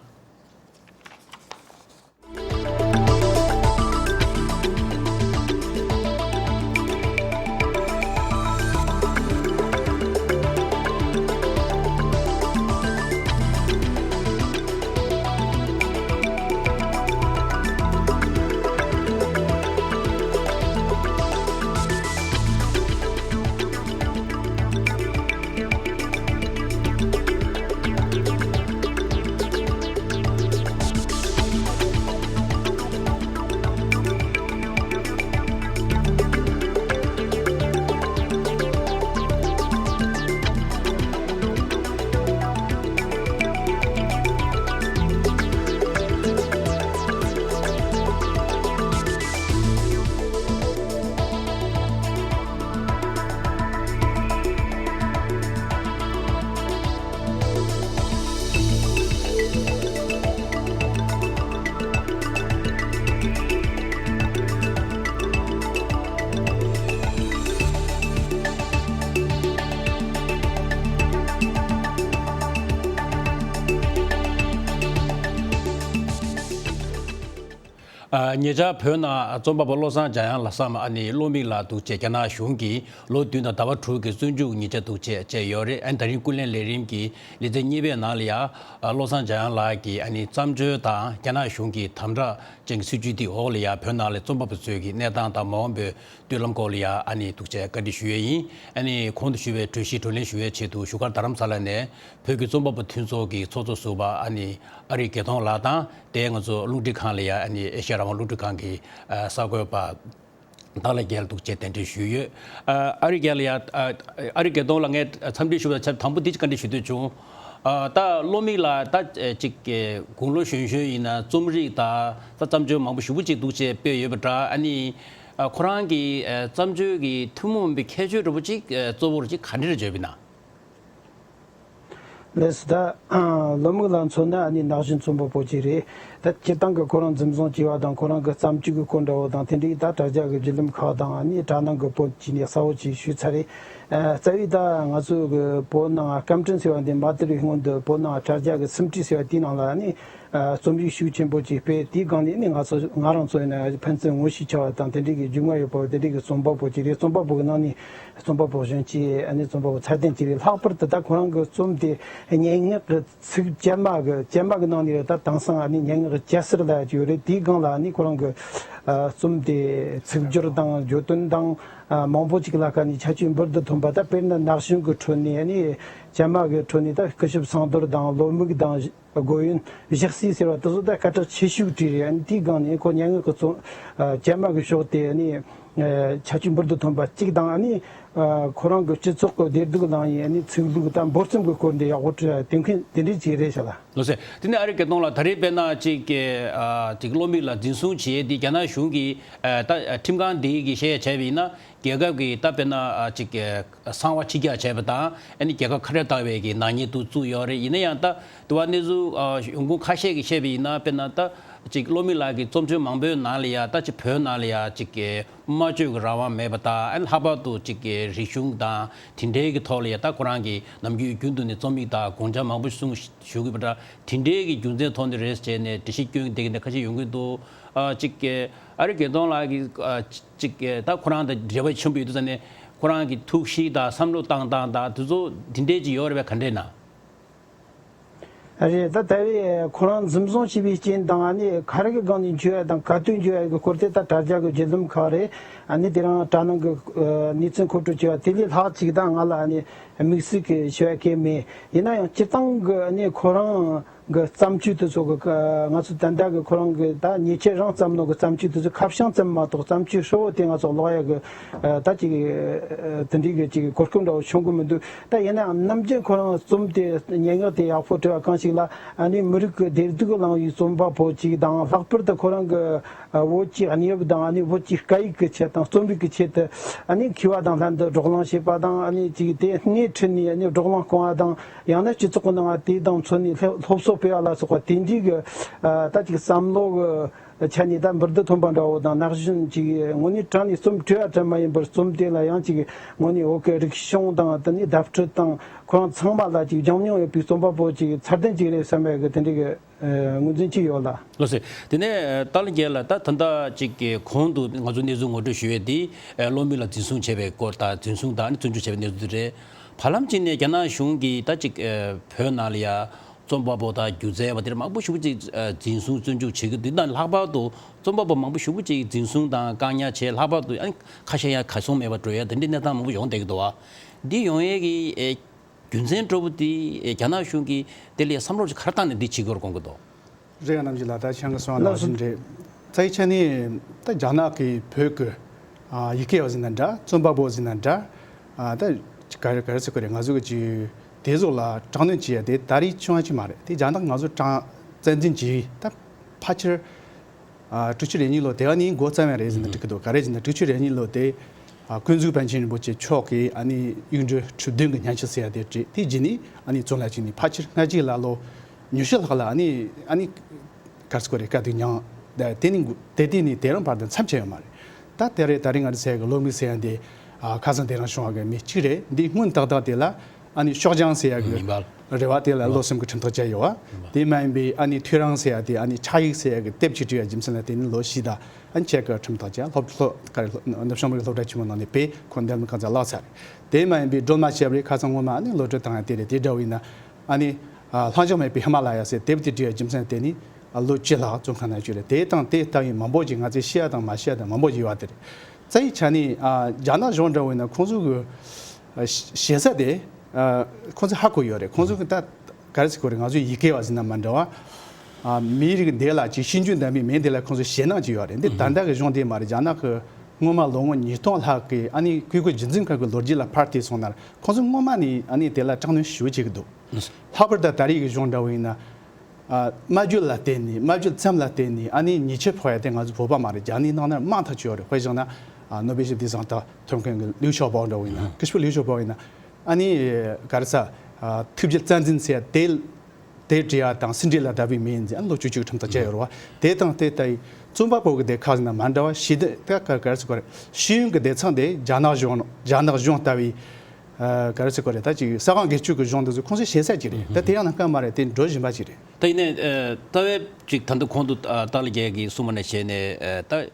ཉེ་ཆར་བོད་ནང་རྩོམ་པ་པོ་བློ་བཟང་འཇམ་དབྱངས་ལྷག་བསམ་ཨ་ནི་བློ་མིག་ལགས་འདུག་ཅེས་རྒྱ་ནག་གཞུང་གིས་ལོ་བདུན་དང་ཟླ་བ་དྲུག་གི་བཙོན་འཇུག་ཉེས་ཆད་འདུག་ཅེས་བཅད་ཡོད་རེད། ཨ་ནི་ད་རིང་ཀུན་གླེང་ལས་རིམ་གྱི་ལེ་ཚན་གཉིས་པའི་ནང་ལ་ཡང་བློ་བཟང་འཇམ་དབྱངས་ལགས་ཀྱི་ཨ་ནི་བརྩམས་ཆོས་དང་རྒྱ་ནག་གཞུང་གི་དམ་དྲག་ཅན་གྱི་སྲིད་བྱུས་འདི་འོག་ལ་ཡང་བོད་ནང་ལ་རྩོམ་པ་པོ་ཚོའི་གི་གནས་སྟངས་དང་མ་འོངས་པའི་མདུན་ལམ་སྐོར་ལ་ཡང་ཨ་ནི་འདུག་ཅེས་བཀའ་འདྲི་ཞུ་ཡས་ཡིན། ཨ་ནི་གོང་དུ་ཞུས་པའི་གྲོས་གཞི་བགྲོ་གླེང་ཞུ་ཡས་ཆེད་དུ་བཞུགས་སྒར་རྡ་རམ་ས་ལ་ནས་བོད་ཀྱི་རྩོམ་པ་པོ་མཐུན་ཚོགས་ཀྱི་ཚོགས་གཙོ་ཟུར་པ་ཨ་ནི་ཨ་རིག་དགེ་མཐོང་ལགས་དང་དེ་ང་ཚོ་རླུང་འཕྲིན་ཁང་ལ་ཡང་ཨ་ནི་ཨེ་ཤ་ཡ་རང་དབང་རླུང་འཕྲིན་ཁང་གི་གསར་འགོད་པ་བདག་ལ་རྒྱལ་འདུག་ཅེས་གདན་འདྲེན་ཞུས་ཡོད། ཨ་རིག་རྒྱལ་ལགས། ཨ་རིག་དགེ་མཐོང་ལགས། ངས་འཚམས་འདྲི་ཞུ་བའི་ཆེད་དང་པོ་འདི་བཀའ་འདྲི་ཞུ་འདོད་བྱུང་། ཨ་ད་བློ་མིག་ལགས་ད་ཅིག་དགུང་ལོ་གཞོན་གཞོན་ཡིན་ན་རྩོམ་རིག་དང་ད་བརྩམས་ཆོས་མང་པོ་ཞེ་པོ་ཅིག་འདུག་ཅེས་སྤེལ་ཡོད་པ་འདྲ། ཨ་ནི་ཨ་ཁོ་རང་གི་ཨ་བརྩམས་ཆོས་ཀྱི་ཐུན་མོང་མིན་པའི་ཁྱད་ཆོས་འདྲ་པོ་ཅིག་ཨ་གཙོ་བོར་ཅིག་ག་འདྲ་བརྗོད་པ་ཡིན་ན། ལགས་སོ། ད་བློ་མིག་ལ་མཚོན་ན་ཨ་ནི་ན་གཞོན་རྩོམ་པ་པོ་ཅིག་རེད། ད་སྤྱིར་བཏང་གི་ཁོ་རང་འཛིན་བཟུང་བྱས་པ་དང་ཁོ་རང་གི་བརྩམས་ཆོས་ཀྱི་སྐོར་འདྲ་བོ་དང་དེ་འདྲའི་ད་དྲ་རྒྱ་གི་བརྒྱུད་ལམ་ཁག་དང་ཨ་ནི་དྲ་ནང་གི་བོད་ཀྱི་ནས་གསལ་བོ་ཅིག་ཞུས་ཚར་རེད། རྩ་བའི་ད་ང་ཚོ་གི་བོད་ནང་སྐད་འཕྲིན་ཟེར་བ་འདི་མ་དར་བའི་སྔོན་དུ་བོད་ནང་དྲ་རྒྱ་གི་སུམ་ཁྲི་ཟེར་བ་དེའི་ནང་ལ་ཨ་ནི་རྩོམ་ཡིག་ཤུགས་ཆེན་པོ་ཅིག་སྤེལ། དེའི་སྒང་ནས་ནི་ང་ཚོ་ང་རང་ཚོ་ཡིན་ན་ཕན་ཚུན་ངོ་ཤེས་བྱ་བ་དང་དེ་འདྲའི་གི་རྒྱུས་མངའ་ཡོད་པ་དེ་འདྲའི་གི་རྩོམ་པ་པོ་ཅིག་རེད། རྩོམ་པ་པོ་གི་ནང་ནས་རྩོམ་པ་པོ་གཞོན་སྐྱེས་ཨ་ནི་རྩོམ་པ་པོ་ཚད་ལྡན་ཅིག་རེད། ལྷག་པར་དུ་ད་ཁོ་རང་གི་རྩོམ་དེ་སྙན་ངག་གི་ཚིག་ཇེ་མང་གི་ཇེ་མང་གི་ནང་ནས་རེད། ད་དེང་སང་ཨ་ནི་སྙན་ངག་གི་ཇེ་གསེར་ལབ་ཡ་ཅིག་ཡོད་རེད། དེའི་སྒང་ལ་ཨ་ནི་ཁོ་རང་གི་རྩོམ་དེ་ཚིག་སྦྱོར་དང་བརྗོད་དོན་དང་མང་པོ་ཅིག་ལ་ཁ་ནས་ཁྱད་ཆོས་འབུར་དུ་ཐོན་པ། ད་དཔེར་ན་ན་གཞོན་གི་ཁྲོད་ནས་ཨ་ནི་ཇེ་མང་གི་ཁྲོད་ནས་ད་སྐུ་ཞབས་བསམ་རྡོར་དང་བློ་མིག་དང་། སྒོ་ཡོན་ཞག་སི་ཟེར་བ་དེ་ཚོ་ད་སྐད་གྲགས་ཆེ་ཤོས་བྲིས་རེད། ཨ་ནི་དེའི་སྒང་ནས་ཁོ་སྙན་ངག་གི་རྩོམ་ཇེ་མང་གི་ཕྱོགས་དེ་ཨ་ནི་ཁྱད་ཆོས་འབུར་དུ་ཐོན་པ་གཅིག་དང་། ཨ་ནི་ཁོ་རང་གི་སྤྱི་ཚོགས་ཀྱི་བདེ་སྡུག་ལང་ཡིན། ཨ་ནི་ཚིག་ལྷུག་དང་འབོར་རྩོམ་གྱི་སྐོར་འདི་ཡག་པོ་བྲིས་དེ་མཁན་དེ་འདྲའི་ཅིག་རེད་ཤག་ལ། ལགས་སོ། དེ་ནས་ཨ་རི་སྐད་གཏོང་ལ་ད་རེས་དཔེར་ན་ཅིག་གི་ཅིག་བློ་མིག་ལ་འཛིན་བཟུང་བྱས་དེ་རྒྱ་ནག་གཞུང་གིས་ད་ཁྲིམས་ཁང་འདི་གི་བཤད་བྱས་པ་ཡིན་ན་རྒྱལ་ཁབ་ཀྱི་ད་དཔེར་ན་ཅིག་གི་གསང་བ་ཕྱི་གྱར་བྱས་པ་དང་ཨ་ནི་རྒྱལ་ཁབ་ཁ་བྲལ་བཏང་བའི་གི་ནག་ཉེས་དུ་བཙུགས་ཡོད་རེད། ཡིན་ན་ཡང་ད་དུ་བ་གནས་ཚུལ་ཡོང་ཁུངས་ཁ་ཤས་ཀྱིས་བཤད་པ་ཡིན་ན་དཔེར་ན་ད་ཅིག་བློ་མིག་ལགས་ཀྱི་རྩོམ་ཆོས་མང་པོའི་ནང་ལ་ཡ་ད་ཅིག་བོད་ནང་ལ་ཡ་ཅིག་གི་སྨྲ་བརྗོད་ཀྱི་རང་དབང་མེད་པ་དང་ཨ་ནི་ལྷག་པར་དུ་ཅིག་གི་རིག་གཞུང་དང་དེ་འབྲེལ་གྱི་ཐོག་ལ་ཡ་ད་ཁོ་རང་གི་ནམ་རྒྱུན་རྒྱུན་དུ་ནས་རྩོམ་ཡིག་དང་དགོངས་འཆར་མང་པོ་གསུང་ཞུ་གི་པ་འདྲ། དེ་འབྲེལ་གྱི་རྒྱུ་མཚན་ཐོག་ནས་རེད་ཟེར་ནས་འགྲེལ་བཤད་སྐྱོན་གྱི་བསྡད་ཀྱི་འདུག་ཁ་ཤས་ཡོང་གི་འདུག་ཅིག་གི་ཨ་རི་སྐད་གཏོང་ལགས་ཀྱི་ཅིག་གི་ད་ཁོ་རང་དང་འབྲེལ་བ་ཆེན་པོ་ཡོད་དུས་ཙང་ནས་ཁོ་རང་གི་ཐུགས་གཤིས་དང་བསམ་བློ་བཏང་སྟངས་དང་དེ་ཚོ་དེ་འདྲས་ཅིག་ཡོད་རེད་པས། ག་འདྲས་ན། རེད། ད་ལྟ་བའི་ཁོ་རང་འཛིན་བཟུང་བྱས་པའི་རྐྱེན་དང་ཨ་ནི་ག་རེ་གི་སྒང་ནས་འཇུས་ཡ་དང་ག་དུས་འཇུས་ཡ་གི་སྐོར་དེ་ད་དྲ་རྒྱ་གི་བརྒྱུད་ལམ་ཁག་རེད། ཨ་ནི་དེ་རང་དྲ་ནང་གི་གནས་ཚུལ་མཁོ་སྤྲོད་བྱས་པ་དེ་ལས་ལྷག་ཅིག་ད་ང་ལ་ཨ་ནི་དམིགས་བསལ་གྱི་ཞུ་ཡ་གང་ཡང་མེད། ཡིན་ན་ཡང་སྤྱིར་བཏང་གི་ཨ་ནི་ཁོ་རང་གི་བརྩམས་ཆོས་དེ་ཚོ་གི་ང་ཚོ་ད་ལྟ་གི་ཁོ་རང་གི་ད་ཉེ་ཆར་རང་བརྩམས་ནོ་གི་བརྩམས་ཆོས་དེ་ཚོ་ཁ་བྱང་ཙམ་མ་གཏོགས་བརྩམས་ཆོས་ཧྲིལ་བོ་དེ་ང་ཚོ་ཀློག་ཡ་གི་ད་ཅིག་དེ་འདྲའི་གི་ཅིག་གོ་སྐབས་འདྲ་བོ་བྱུང་གི་མི་འདུག་ད་ཡིན་ནའང་ནམ་རྒྱུན་ཁོ་རང་རྩོམ་དེ་སྙན་ངག་དེ་ཡག་པོ་བྲིས་པ་གང་ཞིག་ལ་ཨ་ནི་མི་རིགས་ཀྱི་བདེ་སྡུག་བླངས་པའི་རྩོམ་པ་པོ་ཅིག་དང་ལྷག་པར་དུ་ཁོ་རང་གི་བོད་ཀྱི་གནས་བབ་དང་ཨ་ནི་བོད་ཀྱི་སྐད་ཡིག་གི་ཆེད་དང་རྩོམ་རིག་གི་ཆེད་དུ་ཨ་ནི་མཁས་པ་དང་ལྷན་དུ་བགྲོ་གླེང་བྱེད་པ་དང་ཨ་ནི་ཅིག་དེ་སྣེ་ཁྲིད་ནས་ཨ་ནི་བགྲོ་གླེང་སྐོང་བ་དང་། ཡང་ན་སྤྱི་ཚོགས་ཀྱི་ནང་དེ་དང་མཚོན་ནས་སློབ་སློབ་གསོ་སྤེལ་བ་ལ་སོགས་པ་དེ་འདྲའི་གི་ད་ཅིག་བསམ་བློ་གི་ཆ་ནས་ད་འབུར་དུ་ཐོན་པ་འདྲ་བོ་དང་ན་གཞོན་ཅིག་དངོས་གནས་དྲང་ནས་རྩོམ་བྲིས་པ་ཙམ་མ་ཡིན་པར་རྩོམ་དེ་ལ་ཡང་ཅིག་དངོས་གནས་བོད་ཀྱི་རིག་གཞུང་དང་དེ་ནས་བརྡ་སྤྲོད་དང་ཁོ་རང་ཚང་མ་ལ་ཅིག་སྦྱང་མྱོང་ཡོད་པའི་རྩོམ་པ་པོ་ཅིག་ཚད་ལྡན་ཅིག་རེད་བསམ་པའི་གི་དེ་འདྲའི་གི་ངོས་འཛིན་ཅིག་ཡོད་ལ། ལགས་སོ། དེ་ནས་ཏཱ་ལའི་རྒྱལ་ལགས་ད་ད་ལྟ་ཅིག་གི་གོང་དུ་ང་ཚོ་གནས་ཚུལ་ངོ་སྤྲོད་ཞུ་ཡས་དེ་བློ་མིག་ལ་འཛིན་བཟུང་བྱས་པའི་སྐོར་དང་འཛིན་བཟུང་དང་བཙོན་འཇུག་བྱས་པའི་གནས་ཚུལ་དེ་རེད། བར་ལམ་གཅིག་ནས་རྒྱ་ནག་གཞུང་གིས་ད་ཅིག་བོད་ནང་ལ་ཡ་རྩོམ་པ་པོ་དང་སྒྱུ་རྩལ་བ་དེ་མང་པོ་ཞེ་པོ་ཅིག་འཛིན་བཟུང་བཙོན་འཇུག་བྱེད་ཀྱི་འདུག་དང་ལྷག་པར་དུ་རྩོམ་པ་པོ་མང་པོ་ཞེ་པོ་ཅིག་འཛིན་བཟུང་དང་བཀག་ཉར་བྱས་ལྷག་པར་དུ་ཨ་ནི་ཁ་ཤས་ཡང་གར་སོང་མེད་པར་འགྲོ་ཡ་དེ་འདྲའི་གནས་སྟངས་མང་པོ་ཡོང་བསྡད་ཀྱི་འདུག་བ། འདི་ཡོང་ཡས་ཀྱི་རྒྱུ་མཚན་གཙོ་བོ་དེ་རྒྱ་ནག་གཞུང་གིས་དེ་ལ་བསམ་བློ་ཞིག་ག་རེ་བཏང་ནས་འདི་བྱེད་དགོས་དགོངས་ཀྱི་འདུག་རེད། རྣམ་རྒྱལ་ལགས་ད་ཆང་གི་སོང་བ་ནང་བཞིན་རེད། རྩ་བའི་ཆ་ནས་ད་རྒྱ་ནག་གིས་བོད་ཀྱི་ཡི་གེ་བ་ཟིན་ན་འདྲ་རྩོམ་པ་པོ་ཟིན་ན་འདྲ་ད་ག་རེ་ག་རེ་ཟེར་དགོས་རེད། ང་ཚོ་གི་ཅིག་དེ་ཚོ་ལ་དྲག་གནོན་བྱེད་ཡ་དེ་ད་རེས་བྱུང་བ་ཅིག་མ་རེད། དེ་རྒྱ་ནག་ང་ཚོ་དྲང་བཙན་འཛིན་བྱས་ད་ཕལ་ཆེར། ཨ་དྲུག་ཅུ་རེ་གཉིས་ལོ་དེ་བ་ནི་འགོ་བརྩམས་ཡ་རེད་ཟེར་ནས་འགྲིག་གི་འདུག་ག་རེ་ཟེར་ན་དྲུག་ཅུ་རེ་གཉིས་ལོ་དེ་ཨ་ཀུན་རྫོབ་པཎ་ཆེན་རིན་པོ་ཆེ་མཆོག་གིས་ཨ་ནི་གཡུང་དྲུང་ཁྲི་བདུན་གྱི་སྙན་ཞུ་ཟེར་ཡ་དེ་བྲིས། དེ་རྗེས་ནས་ཨ་ནི་བཙོན་ལ་བཅུག་ནས་ཕལ་ཆེར་སྔ་རྗེས་ལ་ལོ་ཉི་ཤུ་ལྷག་ལ་ཨ་ནི་ཨ་ནི་ག་རེ་ཟེར་དགོས་རེད། དཀའ་སྡུག་མྱངས། ད་དེ་ནི་དེ་དེ་ནི་དེ་རིང་བར་དུ་མཚམས་ཆད་ཡོད་མ་རེད། ད་དེ་རེད། ད་རེས་ང་ཚོ་ཟེར་ཡ་གི་བློ་མིག་ཟེར་ཡ་འདི་ཨ་ཁ་སང་དེ་རིང་བྱུང་བ་གི་མི་གཅིག་རེད། འདི་སྔོན་ཏག་ཏག་དེ་ལ། ཨ་ནི་ཤོག་བྱང་ཟེར་ཡ་གི་ཉིན་པར། རེ་བ་དེ་ལ་ལོ་གསུམ་གྱི་ཁྲིམས་ཐག་བཅད་ཡོད་བ། དེ་མ་ཡིན་པའི་ཨ་ནི་ཐོས་རང་ཟེར་ཡ་དེ་ཨ་ནི་ཕྱག་ཡིག་ཟེར་ཡ་གི་དེབ་ཅིག་བྲིས་ཡ་རྒྱུ་མཚན་ལ་བརྟེན་ནས་ལོ་བཞི་དང་ཨ་ནི་ཕྱེད་ཀ་ཁྲིམས་ཐག་བཅད། སློབ་སློབ་ག་རེ་སློབ་ནུབ་བྱང་མི་རིགས་སློབ་གྲྭ་ཆེན་མོ་ནང་ནས་ཕེབས། ཁོ་འདེམས་ཁང་ཚང་ལག་ཚར་རེད། དེ་མ་ཡིན་པའི་སྒྲོལ་མ་ཞབས་རེ་ཁ་སང་སྔོན་མ་ཨ་ནི་གློད་གྲོལ་བཏང་ཡ་དེ་རེད། དེ་འདྲ་བ་ཡིན་ན་ཨ་ནི་ལྷག་བཅོས་མེད་པའི་ཧི་མ་ལ་ཡ་ཟེར་དེབ་དེ་བྲིས་ཡ་རྒྱུ་མཚན་ལ་བརྟེན་ནས་ལོ་བཅུ་ལྷག་བཙོན་ཁང་ནང་བཅུག་རེད། དེ་དང་དེ་ལྟ་བུའི་མང་པོ་ཅིག་ང་ཚོས་ཤེས་ཡ་དང་མ་ཤེས་ཡ་དང་མང་པོ་ཅིག་ཡོད་བ་དེ་རེད། རྩ་བའི་ཆ་ནས་ཨ་རྒྱ་ནག་གཞུང་འདྲ་བོ་ཡིན་ན་ཁོང་ཚོ་གི་ཨ་ཞེ་ས་དེ་ཨ་ཁོང་ཚོས་ཧ་གོ་ཡོད་རེད། ཁོང་ཚོ་གི་ད་ག་རེ་ཟེར་དགོས་རེད། ང་ཚོའི་ཡི་གེ་བ་ཟེར་ན་མ་འདྲ་བ། ཨ་མིའི་རིགས་འདི་ལ་ཅིག་ཤེས་འཇོན་ལྡན་པའི་མི་འདི་ལ་ཁོང་ཚོ་ཞེད་སྣང་ཅིག་ཡོད་རེད། འདི་ད་ལྟ་གི་གཞུང་དེ་མ་རེད། རྒྱ་ནག་གི་སྔོན་མ་ལོ་ངོ་ཉིས་སྟོང་ལྷག་གི་ཨ་ནི་བཀས་བཀོད་རྒྱུད་འཛིན་ཁང་གི་ལོ་རྒྱུས་ལ་ཕར་བལྟས་སོང་ན་ཁོང་ཚོ་སྔོན་མ་ནས་ཨ་ནི་དེ་ལ་དྲག་གནོན་ཞེ་པོ་བྱེད་ཀྱི་འདུག་ལྷག་པར་དུ་ད་རེས་ཀྱི་གཞུང་འདྲ་བོ་ཡིན་ན། ཨ་སྨྲ་བརྗོད་ལ་བརྟེན་ནས་སྨྲ་བརྗོད་ཙམ་ལ་བརྟེན་ནས་ཨ་ནི་ཉེས་ཆད་ཕོག་ཡ་དེ་ང་ཚོ་བོད་པ་མ་རེད། རྒྱ་ནག་ནང་ན་མང་ཐག་ཆོད་རེད། དཔེ་བཞག་ན་ཨ་ནོ་བེལ་ཞི་བདེའི་གཟེངས་རྟགས་ཐོབ་མཁན་གྱི་ལིའུ་ཞའོ་པོ་འདྲ་བོ་ཡིན་ན། སྐུ་ཞབས་ལིའུ་ཞའོ་པོ་ཡིན་ན་ཨ་ནི་ག་རེ་ཟ་ ཨ་ཐུགས་རྗེ་བསྟན་འཛིན་ཟེར་ཡ་དེ་དེ་བྲིས་ཡ་དང་སེ་འབྲས་ལ་བཏབ་པའི་མི་ཡིན་ཟེར་ཨ་ལོ་བཅུ་གཅིག་ཁྲིམས་ཐག་བཅད་ཡོད་རེད་བ། དེ་དང་དེ་ལྟ་ཡི་རྩོམ་པ་པོ་གི་དེ་ཁག་ཟིན་ན་མ་འདྲ་བ་ཞི་བདེ་ད་ག་ག་རེ་ཟེར་དགོས་རེད། ཤེས་ཡོན་གི་སྡེ་ཚན་དེ་རྒྱ་ནག་གཞུང་རྒྱ་ནག་གཞུང་ལྟ་བུའི་ཨ་ག་རེ་ཟེར་དགོས་རེད། ད་ཅིག་ས་གང་སྒེར་གཅོད་ཀྱི་གཞུང་འདི་ཚོ་ཁོང་ཚོས་བྱེད་ས་ཅིག་རེད། ད་དེ་ཡང་ན་སྐར་མ་རེད། དེ་འགྲོ་བཞིན་པ་ཅིག་རེད། ད་ཡིན་ནའི་ཨ་ད་བས་ཅིག་ད་འདི་གོང་དུ་ཨ་ཏཱ་ལའི་རྒྱལ་གྱིས་གསུངས་པ་ནང་བཞིན་ནས་ཨ་ད་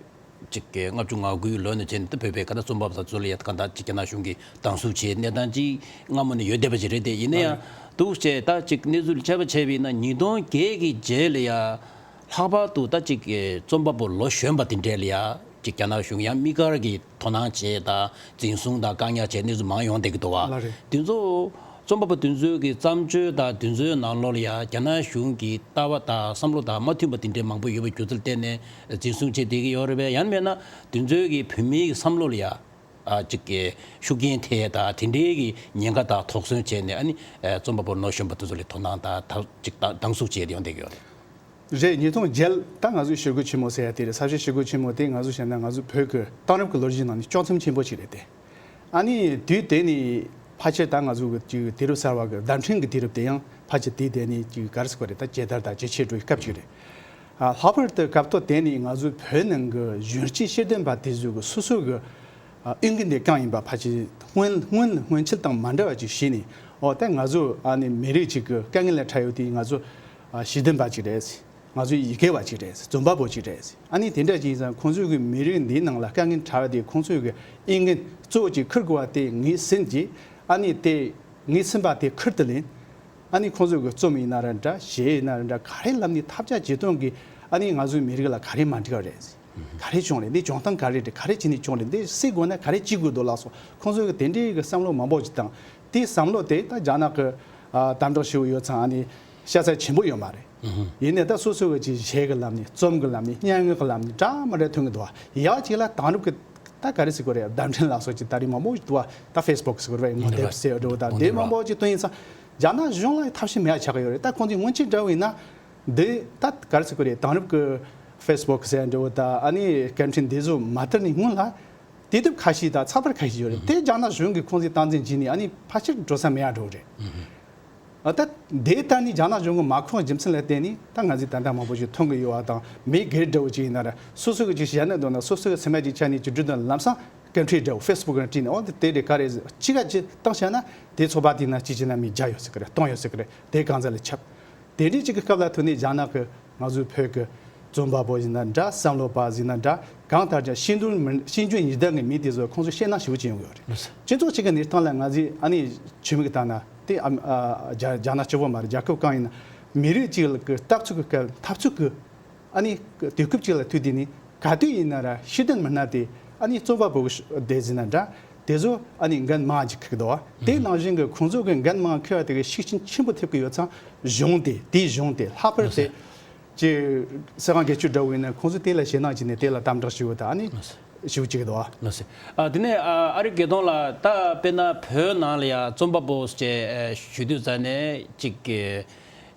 ཅིག་གི་ལྔ་བཅུ་ང་དགུའི་ལོ་ནས་བྱས་ནས་ད་བོད་པའི་ག་ད་རྩོམ་པ་པོ་དང་ཚོ་ལ་ཡ་ག་ད་ཅིག་རྒྱ་ནག་གཞུང་གིས་སྡང་ཟུག་བྱས་གནས་སྟངས་ཅིག་སྔ་མོ་ནས་ཡོད་བསྡད་པ་ཅིག་རེད་དེ། ཡིན་ན་ཡང་འདུག་བྱས་ད་ཅིག་གནས་ཚུལ་དཔྱད་པ་བྱས་པ་ཡིན་ན་ཉིས་སྟོང་བརྒྱད་ཀྱི་རྗེས་ལ་ཡ་ལྷག་པར་དུ་ད་ཅིག་གི་རྩོམ་པ་པོ་ལོ་གཞོན་པ་དེ་འདྲས་ལ་ཡ་ཅིག་རྒྱ་ནག་གཞུང་ཡང་དམིགས་བཀར་གྱིས་དོ་སྣང་བྱས་དང་འཛིན་བཟུང་དང་བཀག་ཉར་བྱས་གནས་ཚུལ་མང་ཡོང་བསྡད་ཀྱི་འདུག་བ། ལགས་རེད། དེ་ཚོ་རྩོམ་པ་པོ་དེ་ཚོའི་གི་བརྩམས་ཆོས་དང་དེ་ཚོའི་ནང་ལོགས་ལ་ཡ་རྒྱ་ནག་གཞུང་གི་ལྟ་བ་དང་བསམ་བློ་དང་མ་མཐུན་པ་དེ་འདྲའི་མང་པོ་ཡོད་པའི་རྒྱུ་མཚན་བརྟེན་ནས་འཛིན་བཟུང་བྱས་བསྡད་ཀྱི་ཡོད་རེད་པས། ཡང་མིན་ན་དེ་ཚོའི་གི་བོད་མིའི་གི་བསམ་བློ་ལ་ཡ་ཨ་ཅིག་གི་ཤུགས་རྐྱེན་ཐེབས་དང་དེ་འདྲའི་གི་ཉེན་ཁ་དང་དོགས་ཟོན་བྱས་ནས་ཨ་ནི་ཨ་རྩོམ་པ་པོ་ལོ་གཞོན་པ་དེ་ཚོ་ལ་དོ་སྣང་དང་ད་ཅིག་ད་སྡང་ཟུག་བྱས་ཏེ་ཡོང་བསྡད་ཀྱི་ཡོད་རེད། རེད། ཉིས་སྟོང་བརྒྱད་ད་ང་ཚོའི་ཞི་རྒོལ་ཆེན་མོ་ཟེར་ཡ་དེ་རེད། ས་བྱི་ཞི་རྒོལ་ཆེན་མོ་དེ་ང་ཚོ་བཤད་ན་ང་ཚོ་བོད་ཀྱི་དེང་རབས་ཀྱི་ལོ་རྒྱུས་ནང་ནས་དཀྱོག་མཚམས་ཆེན་པོ་ཅིག་རེད་དེ། ཨ་ནི་དུས་དེ་ནི་ཕལ་ཆེར་ད་ང་ཚོ་གི་ཅིག་དུས་རབས་གསར་བ་གི་བརྡ་འཕྲིན་གྱི་དུས་རབས་དེ་ཡང་ཕལ་ཆེར་དུས་དེ་ནི་ཅིག་ག་རེ་ཟེར་དགོས་རེད། ད་ཇེ་དར་དང་ཇེ་ཆེར་འགྲོ་བའི་སྐབས་ཅིག་རེད། ཨ་ལྷག་པར་དུ་སྐབས་ཐོག་དེ་ནི་ང་ཚོ་བོད་ནང་གི་གཞོན་སྐྱེས་ཤེས་ལྡན་པ་དེ་ཚོ་གི་སོ་སོ་གི་ཨ་འོས་འགན་དེ་གང་ཡིན་པ་ཕལ་ཆེར་སྔོན་སྔོན་སྔོན་ཆད་དང་མ་འདྲ་བ་ཅིག་ཤེས་ནས། འོ་ད་ང་ཚོ་ཨ་ནི་མི་རིགས་ཅིག་གི་དཀའ་ངལ་ལ་འཕྲད་ཡོད་དེ་ང་ཚོ་ཨ་ཤེས་ལྡན་པ་ཅིག་རེད། ང་ཚོ་ཡི་གེ་བ་ཅིག་རེད། རྩོམ་པ་པོ་ཅིག་རེད། ཨ་ནི་དེ་འདྲ་ཅིག་ཡིན་ཙང་ཁོང་ཚོའི་གི་མི་རིགས་འདིའི་ནང་ལ་དཀའ་ངལ་འཕྲད་པ་དེ་ཁོང་ཚོའི་གི་འོས་འགན་གཙོ་བོ་ཅིག་འཁུར་དགོས་པ་དེ་ངོས་ཟིན་གྱིས། ཨ་ནི་དེ་ངོས་ཟིན་པ་དེ་ཁུར་དུ་ལེན། ཨ་ནི་ཁོང་ཚོའི་གི་རྩོམ་ཡིན་ན་ར་འདྲ། གཞས་ཡིན་ན་ར་འདྲ། ག་རེ་ལབ་ནས་ཐབས་ཆག་ཇུས་གཏོང་གིས་ཨ་ནི་ང་ཚོའི་མི་རིགས་ལ་ག་རེ་མ་འགྲིག་པ་རེད། ག་རེ་བྱུང་རེད། འདི་བྱུང་སྟངས་ག་རེ་རེད། ག་རེ་བྱས་ནས་བྱུང་རེད། འདི་སེལ་དགོས་ན་ག་རེ་བྱེད་དགོས་འདུག་ལགས་སོ། ཁོང་ཚོའི་གི་དེ་འདྲའི་གི་བསམ་བློ་མང་པོ་ཅིག་བཏང་། དེའི་བསམ་བློ་དེ་ད་རྒྱ་ནག་གི་ཨ་དམ་དྲག་ཞུ་གི་ཡོད་ཙང་ཨ་ནི་ཤ་ཚ་ཆེན་པོ་ཡོད་མ་རེད། ཡིན་ནའི་ད་སོ་སོ་གི་ཅིག་གཞས་གི་ལམ་ནས། རྩོམ་གི་ལམ་ནས། སྙན་ངག་གི་ལམ་ནས་འདྲ་མི་འདྲ་ཐོན་གི་འདུག་བ། ཡག་ཅིག་ལ་དེང་རབས་གི་ད་ག་རེ་ཟེར་དགོས་རེད། བརྡ་འཕྲིན་ལ་སོགས་ཀྱི་ད་རིང་མང་པོ་ཞིག་འདུག་བ། ད་ཕེ་སི་བུག་ཟེར་དགོས་རེད། ཡིན་ནོ་དེབ་ཟེར་འགྲོ་བ། ད་དེ་མང་པོ་ཅིག་བཏོན་ཡིན་ཙང་རྒྱ་ནག་གཞུང་ལ་ཐབས་ཤེས་མེད་ཡ་ཆགས་ཀྱི་ཡོད་རེད། ད་ཁོང་ཚོས་སྔོན་ཆད་འདྲ་བོ་ཡིན་ན་འདི་ད་ག་རེ་ཟེར་དགོས་རེད། དེང་རབས་གི་ཕེ་སི་བུག་ཟེར་འགྲོ་བ། ད་ཨ་ནི་སྐད་འཕྲིན་འདི་ཚོ་མ་དར་ནས་སྔོན་ལ་དུས་དེབ་ཁ་ཤས་དང་ཚགས་པར་ཁ་ཤས་ཡོད་རེད། དེ་རྒྱ་ནག་གཞུང་གིས་ཁོང་ཚོས་སྟངས་འཛིན་བྱས་ནས་ཨ་ནི་ཕལ་ཆེར་འགྲོ་ས་མེད་ཡ་འགྲོ་གི་རེད། ཨ་ད་དེ་ལྟར་ནི་རྒྱ་ནག་གཞུང་གིས་མ་ཁོངས་རྒྱུ་མཚན་ལ་བརྟེན་ནས་ད་ང་ཚོས་ད་ལྟ་མང་པོ་ཞིག་མཐོང་གི་ཡོད་པ་དང་། མི་སྒེར་འདྲ་བོ་ཅིག་ཡིན་ན་ར་སོ་སོ་གི་ཅིག་ཞལ་ནས་འདོན་ན། སོ་སོ་གི་སེམས་པ་ཅིག་ཆགས་ནས་ཅིག་འབྲི་འདོན་ལམ་སང་སྐད་འཕྲིན་འདྲ་བོ་ཕེ་སི་བུག་ནང་བྲིས་ནས། འོ་འདི་དེ་རེད། ག་རེ་ཅི་ག་ཅི་བཏང་བྱས་ན་དེ་ཚོགས་པ་དེ་ན་ཅིག་བྱས་ན་མི་བརྒྱ་ཡོད་ཟེར་གི་རེད། སྟོང་ཡོད་ཟེར་གི་རེད། དེ་གང་ཟག་ལ་ཁྱབ། དེ་འདྲའི་ཅིག་གི་སྐབས་ལ་ཐུག་ནས་རྒྱ་ནག་གི་ང་ཚོའི་བོད་ཀྱི་རྩོམ་པ་པོ་ཡིན་ན་འདྲ། བསམ་བློ་བ་ཡིན་ན་འདྲ། གང་ལྟར་ཀྱང་ཤེས་ལྡན་མི་ཤེས་འཇོན་ཡིན་སྟངས་ཀྱི་མི་དེ་ཚོ་ཁོང་ཚོས་ཤེས་ན་ཞེ་པོ་ཅིག་ཡོང་གི་ཡོད་རེད། སྤྱི་ཚོགས་གཅིག་གི་གནས་སྟངས་ལ་ང་ཚོས་ཨ་ནི་ཆུ་མིག་བལྟས་ན་དེ་ཨ་ཨ་རྒྱ་རྒྱ་ནག་སྤྱི་བོ་མ་རེད། རྒྱལ་ཁབ་གང་ཡིན་ན་མི་རིགས་གཅིག་གི་འཐབ་རྩོད་ཀྱི་སྐབས། འཐབ་རྩོད་ཀྱི་ཨ་ནི་དུས་སྐབས་གཅིག་ལ་ཐུག་དུས་ནི་ག་དུས་ཡིན་ན་ར་ཤེས་ལྡན་མི་སྣ་དེ་ཨ་ནི་རྩོམ་པ་པོ་གི་སྡེ་ཟིན་ན་འདྲ། དེ་ཚོ་ཨ་ནི་འགན་མང་ཅིག་འཁུར་གི་འདུག་བ། དེ་ནང་བཞིན་གྱི་ཁོང་ཚོ་གི་འགན་མང་འཁུར་བ་དེ་གི་ཤུགས་རྐྱེན་ཆེན་པོ་ཐེབས་ཀྱི་ཡོད་ཙང་གཞུང་དེ། དེའི་གཞུང་དེ་ལྷག་པར་དེ་ཅིག་ས་གང་སྒེར་གཅོད་འདྲ་བོ་ཡིན་ན་ཁོང་ཚོ་དེ་ལ་ཞེད་སྣང་བྱས་ནས་དེ་ལ་དམ་དྲག་ཞུ་བ་དང་ཨ་ནི་ཞུ་བྱེད་ཀྱི་འདུག་བ། ལགས་སོ། ཨ་དེ་ནས་ཨ་ཨ་རིག་དགེ་མཐོང་ལགས། ད་དཔེར་ན་བོད་ནང་ལ་ཡ་རྩོམ་པ་པོ་ཅེས་ཞུ་དུས་ཙ་ནས་ཅིག་གི་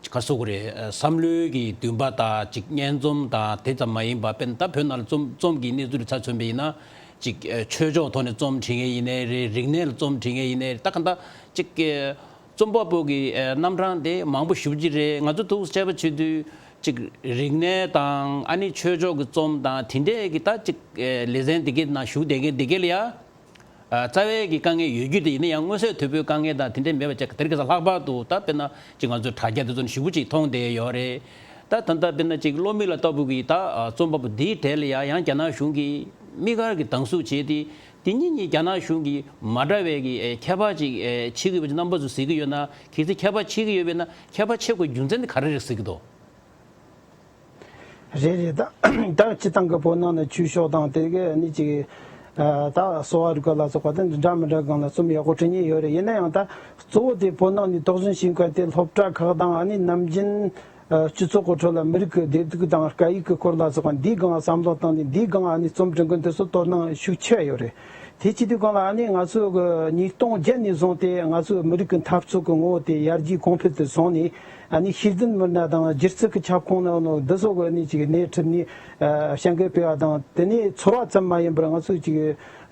ག་རེ་ཟེར་དགོས་རེད། བསམ་བློའི་གི་འདུན་པ་དང་ཅིག་སྙན་རྩོམ་དང་དེ་ཙམ་མ་ཡིན་པ། དཔེར་ན་ད་བོད་ནང་ལ་རྩོམ་རྩོམ་གྱི་གནས་ཚུལ་ལ་ཆ་མཚོན་པ་ཡིན་ན་ཅིག་ཆོས་ཕྱོགས་ཐོག་ནས་རྩོམ་འབྲི་མཁན་ཡིན་ནའི་རེད། རིག་གནས་ལ་རྩོམ་འབྲི་མཁན་ཡིན་ནའི་རེད། ད་གང་ལྟར་ཅིག་གི་རྩོམ་པ་པོ་གི་ཨེ་རྣམ་གྲངས་དེ་མང་པོ་ཞེ་པོ་ཅིག་རེད། ང་ཚོ་འདུག་སེ་དཔྱད་པ་བྱེད་དུས་ཅིག་རིག་གནས་དང་ཨ་ནི་ཆོས་ཕྱོགས་ཀྱི་རྩོམ་དང་དེ་འདྲས་ཀྱི་ད་ཅིག་ཨེ་ལེ་ཚན་དེ་གའི་ནང་ཞུགས་བསྡད་མཁན་དེ་གའི་ལ་ཡ་ཨ་རྩ་བའི་གི་དཀའ་ངལ་ཡོད་རྒྱུ་དེ་ཡིན་ན་ཡང་མངོན་གསལ་དོད་པོའི་དཀའ་ངལ་དང་དེ་འདྲས་མེད་པ་བྱས། དེར་ག་ས་ལྷག་པར་དུ་ད་དཔེར་ན་ཅིག་ང་ཚོའི་དྲ་རྒྱ་དེ་ཚོ་ནས་ཞེ་པོ་ཅིག་མཐོང་བསྡད་ཡོད་རེད། ད་ད་ལྟ་དཔེར་ན་ཅིག་བློ་མིག་ལགས་ལྟ་བུ་གི་ད་ཨ་རྩོམ་པ་པོ་འདིའི་གྲས་ལ་ཡ་ཡང་རྒྱ་ནག་གཞུང་གིས་དམིགས་བཀར་གྱི་སྡང་ཟུག་བྱས་ཏེ། དེ་གཉིས་གཉིས་རྒྱ་ནག་གཞུང་གིས་མ་འདྲ་བའི་གི་ཨེ་ཁྱད་པར་ཅིག་ཨེ་ཕྱེ་གི་ཡོད་པ་ཅིག་རྣམ་པ་ཚོས་གཟིགས་ཀྱི་ཡོད་ན། གལ་སྲིད་ཁྱད་པར་ཕྱེ་གི་ཡོད་པ་ཡིན་ན་ཁྱད་པར་ཕྱེ་དགོས་རྒྱུ་མཚན་དེ་ག་རེ་རེད་གཟིགས་ཀྱི་འདུག་རེད་རེད། ད་ད་སྤྱི་བཏང་གི་བོད་ནང་ནས་ཆོས་ཕྱོགས་དང་དེ་གའི་ནི་ཅིག་ཨ་ད་གསོ་བ་རིག་པ་ལ་སོགས་པ་དེ་འདྲ་མི་འདྲ་སྒང་ལ་རྩོམ་ཡག་པོ་འབྲི་མཁན་ཡོད་རེད། ཡིན་ན་ཡང་ད་གཙོ་བོ་དེ་བོད་ནང་ནས་དོགས་ཟོན་བྱེད་མཁན་དེ་སློབ་གྲྭ་ཁག་དང་ཨ་ནི་ནམ་རྒྱུན་ཨ་སྤྱི་ཚོགས་ཀྱི་ཁྲོད་ལ་མི་རིགས་ཀྱི་བདེ་སྡུག་དང་སྐད་ཡིག་གི་སྐོར་ལ་སོགས་པ་འདིའི་སྒང་ལ་བསམ་བློ་བཏང་ནས་འདིའི་སྒང་ཨ་ནི་རྩོམ་འབྲི་མཁན་དེ་ཚོ་དོ་སྣང་ཤུགས་ཆེ་ཡོད་རེད། དེ་བྱེད་དུས་སྒང་ལ་ཨ་ནི་ང་ཚོ་གི་ཉིས་སྟོང་བརྒྱད་ནས་བཟུང་སྟེ་ང་ཚོའི་མི་རིགས་ཀྱི་འཐབ་རྩོད་ཀྱི་ངོ་བོ་དེ་ཡར་རྒྱས་གོང་འཕེལ་དུ་སོང་ནས། ཨ་ནི་ཤེས་ལྡན་མི་སྣ་དང་སྒྱུ་རྩལ་གྱི་ཁྱབ་ཁོངས་ནང་ནང་འདི་སོགས་ཀྱི་ཨ་ནི་ཅིག་སྣེ་ཁྲིད་ནས་ཨ་བྱ་འགུལ་སྤེལ་བ་དང་། དེ་ནས་ཚོར་བ་ཙམ་མ་ཡིན་པར་ང་ཚོས་ཅིག་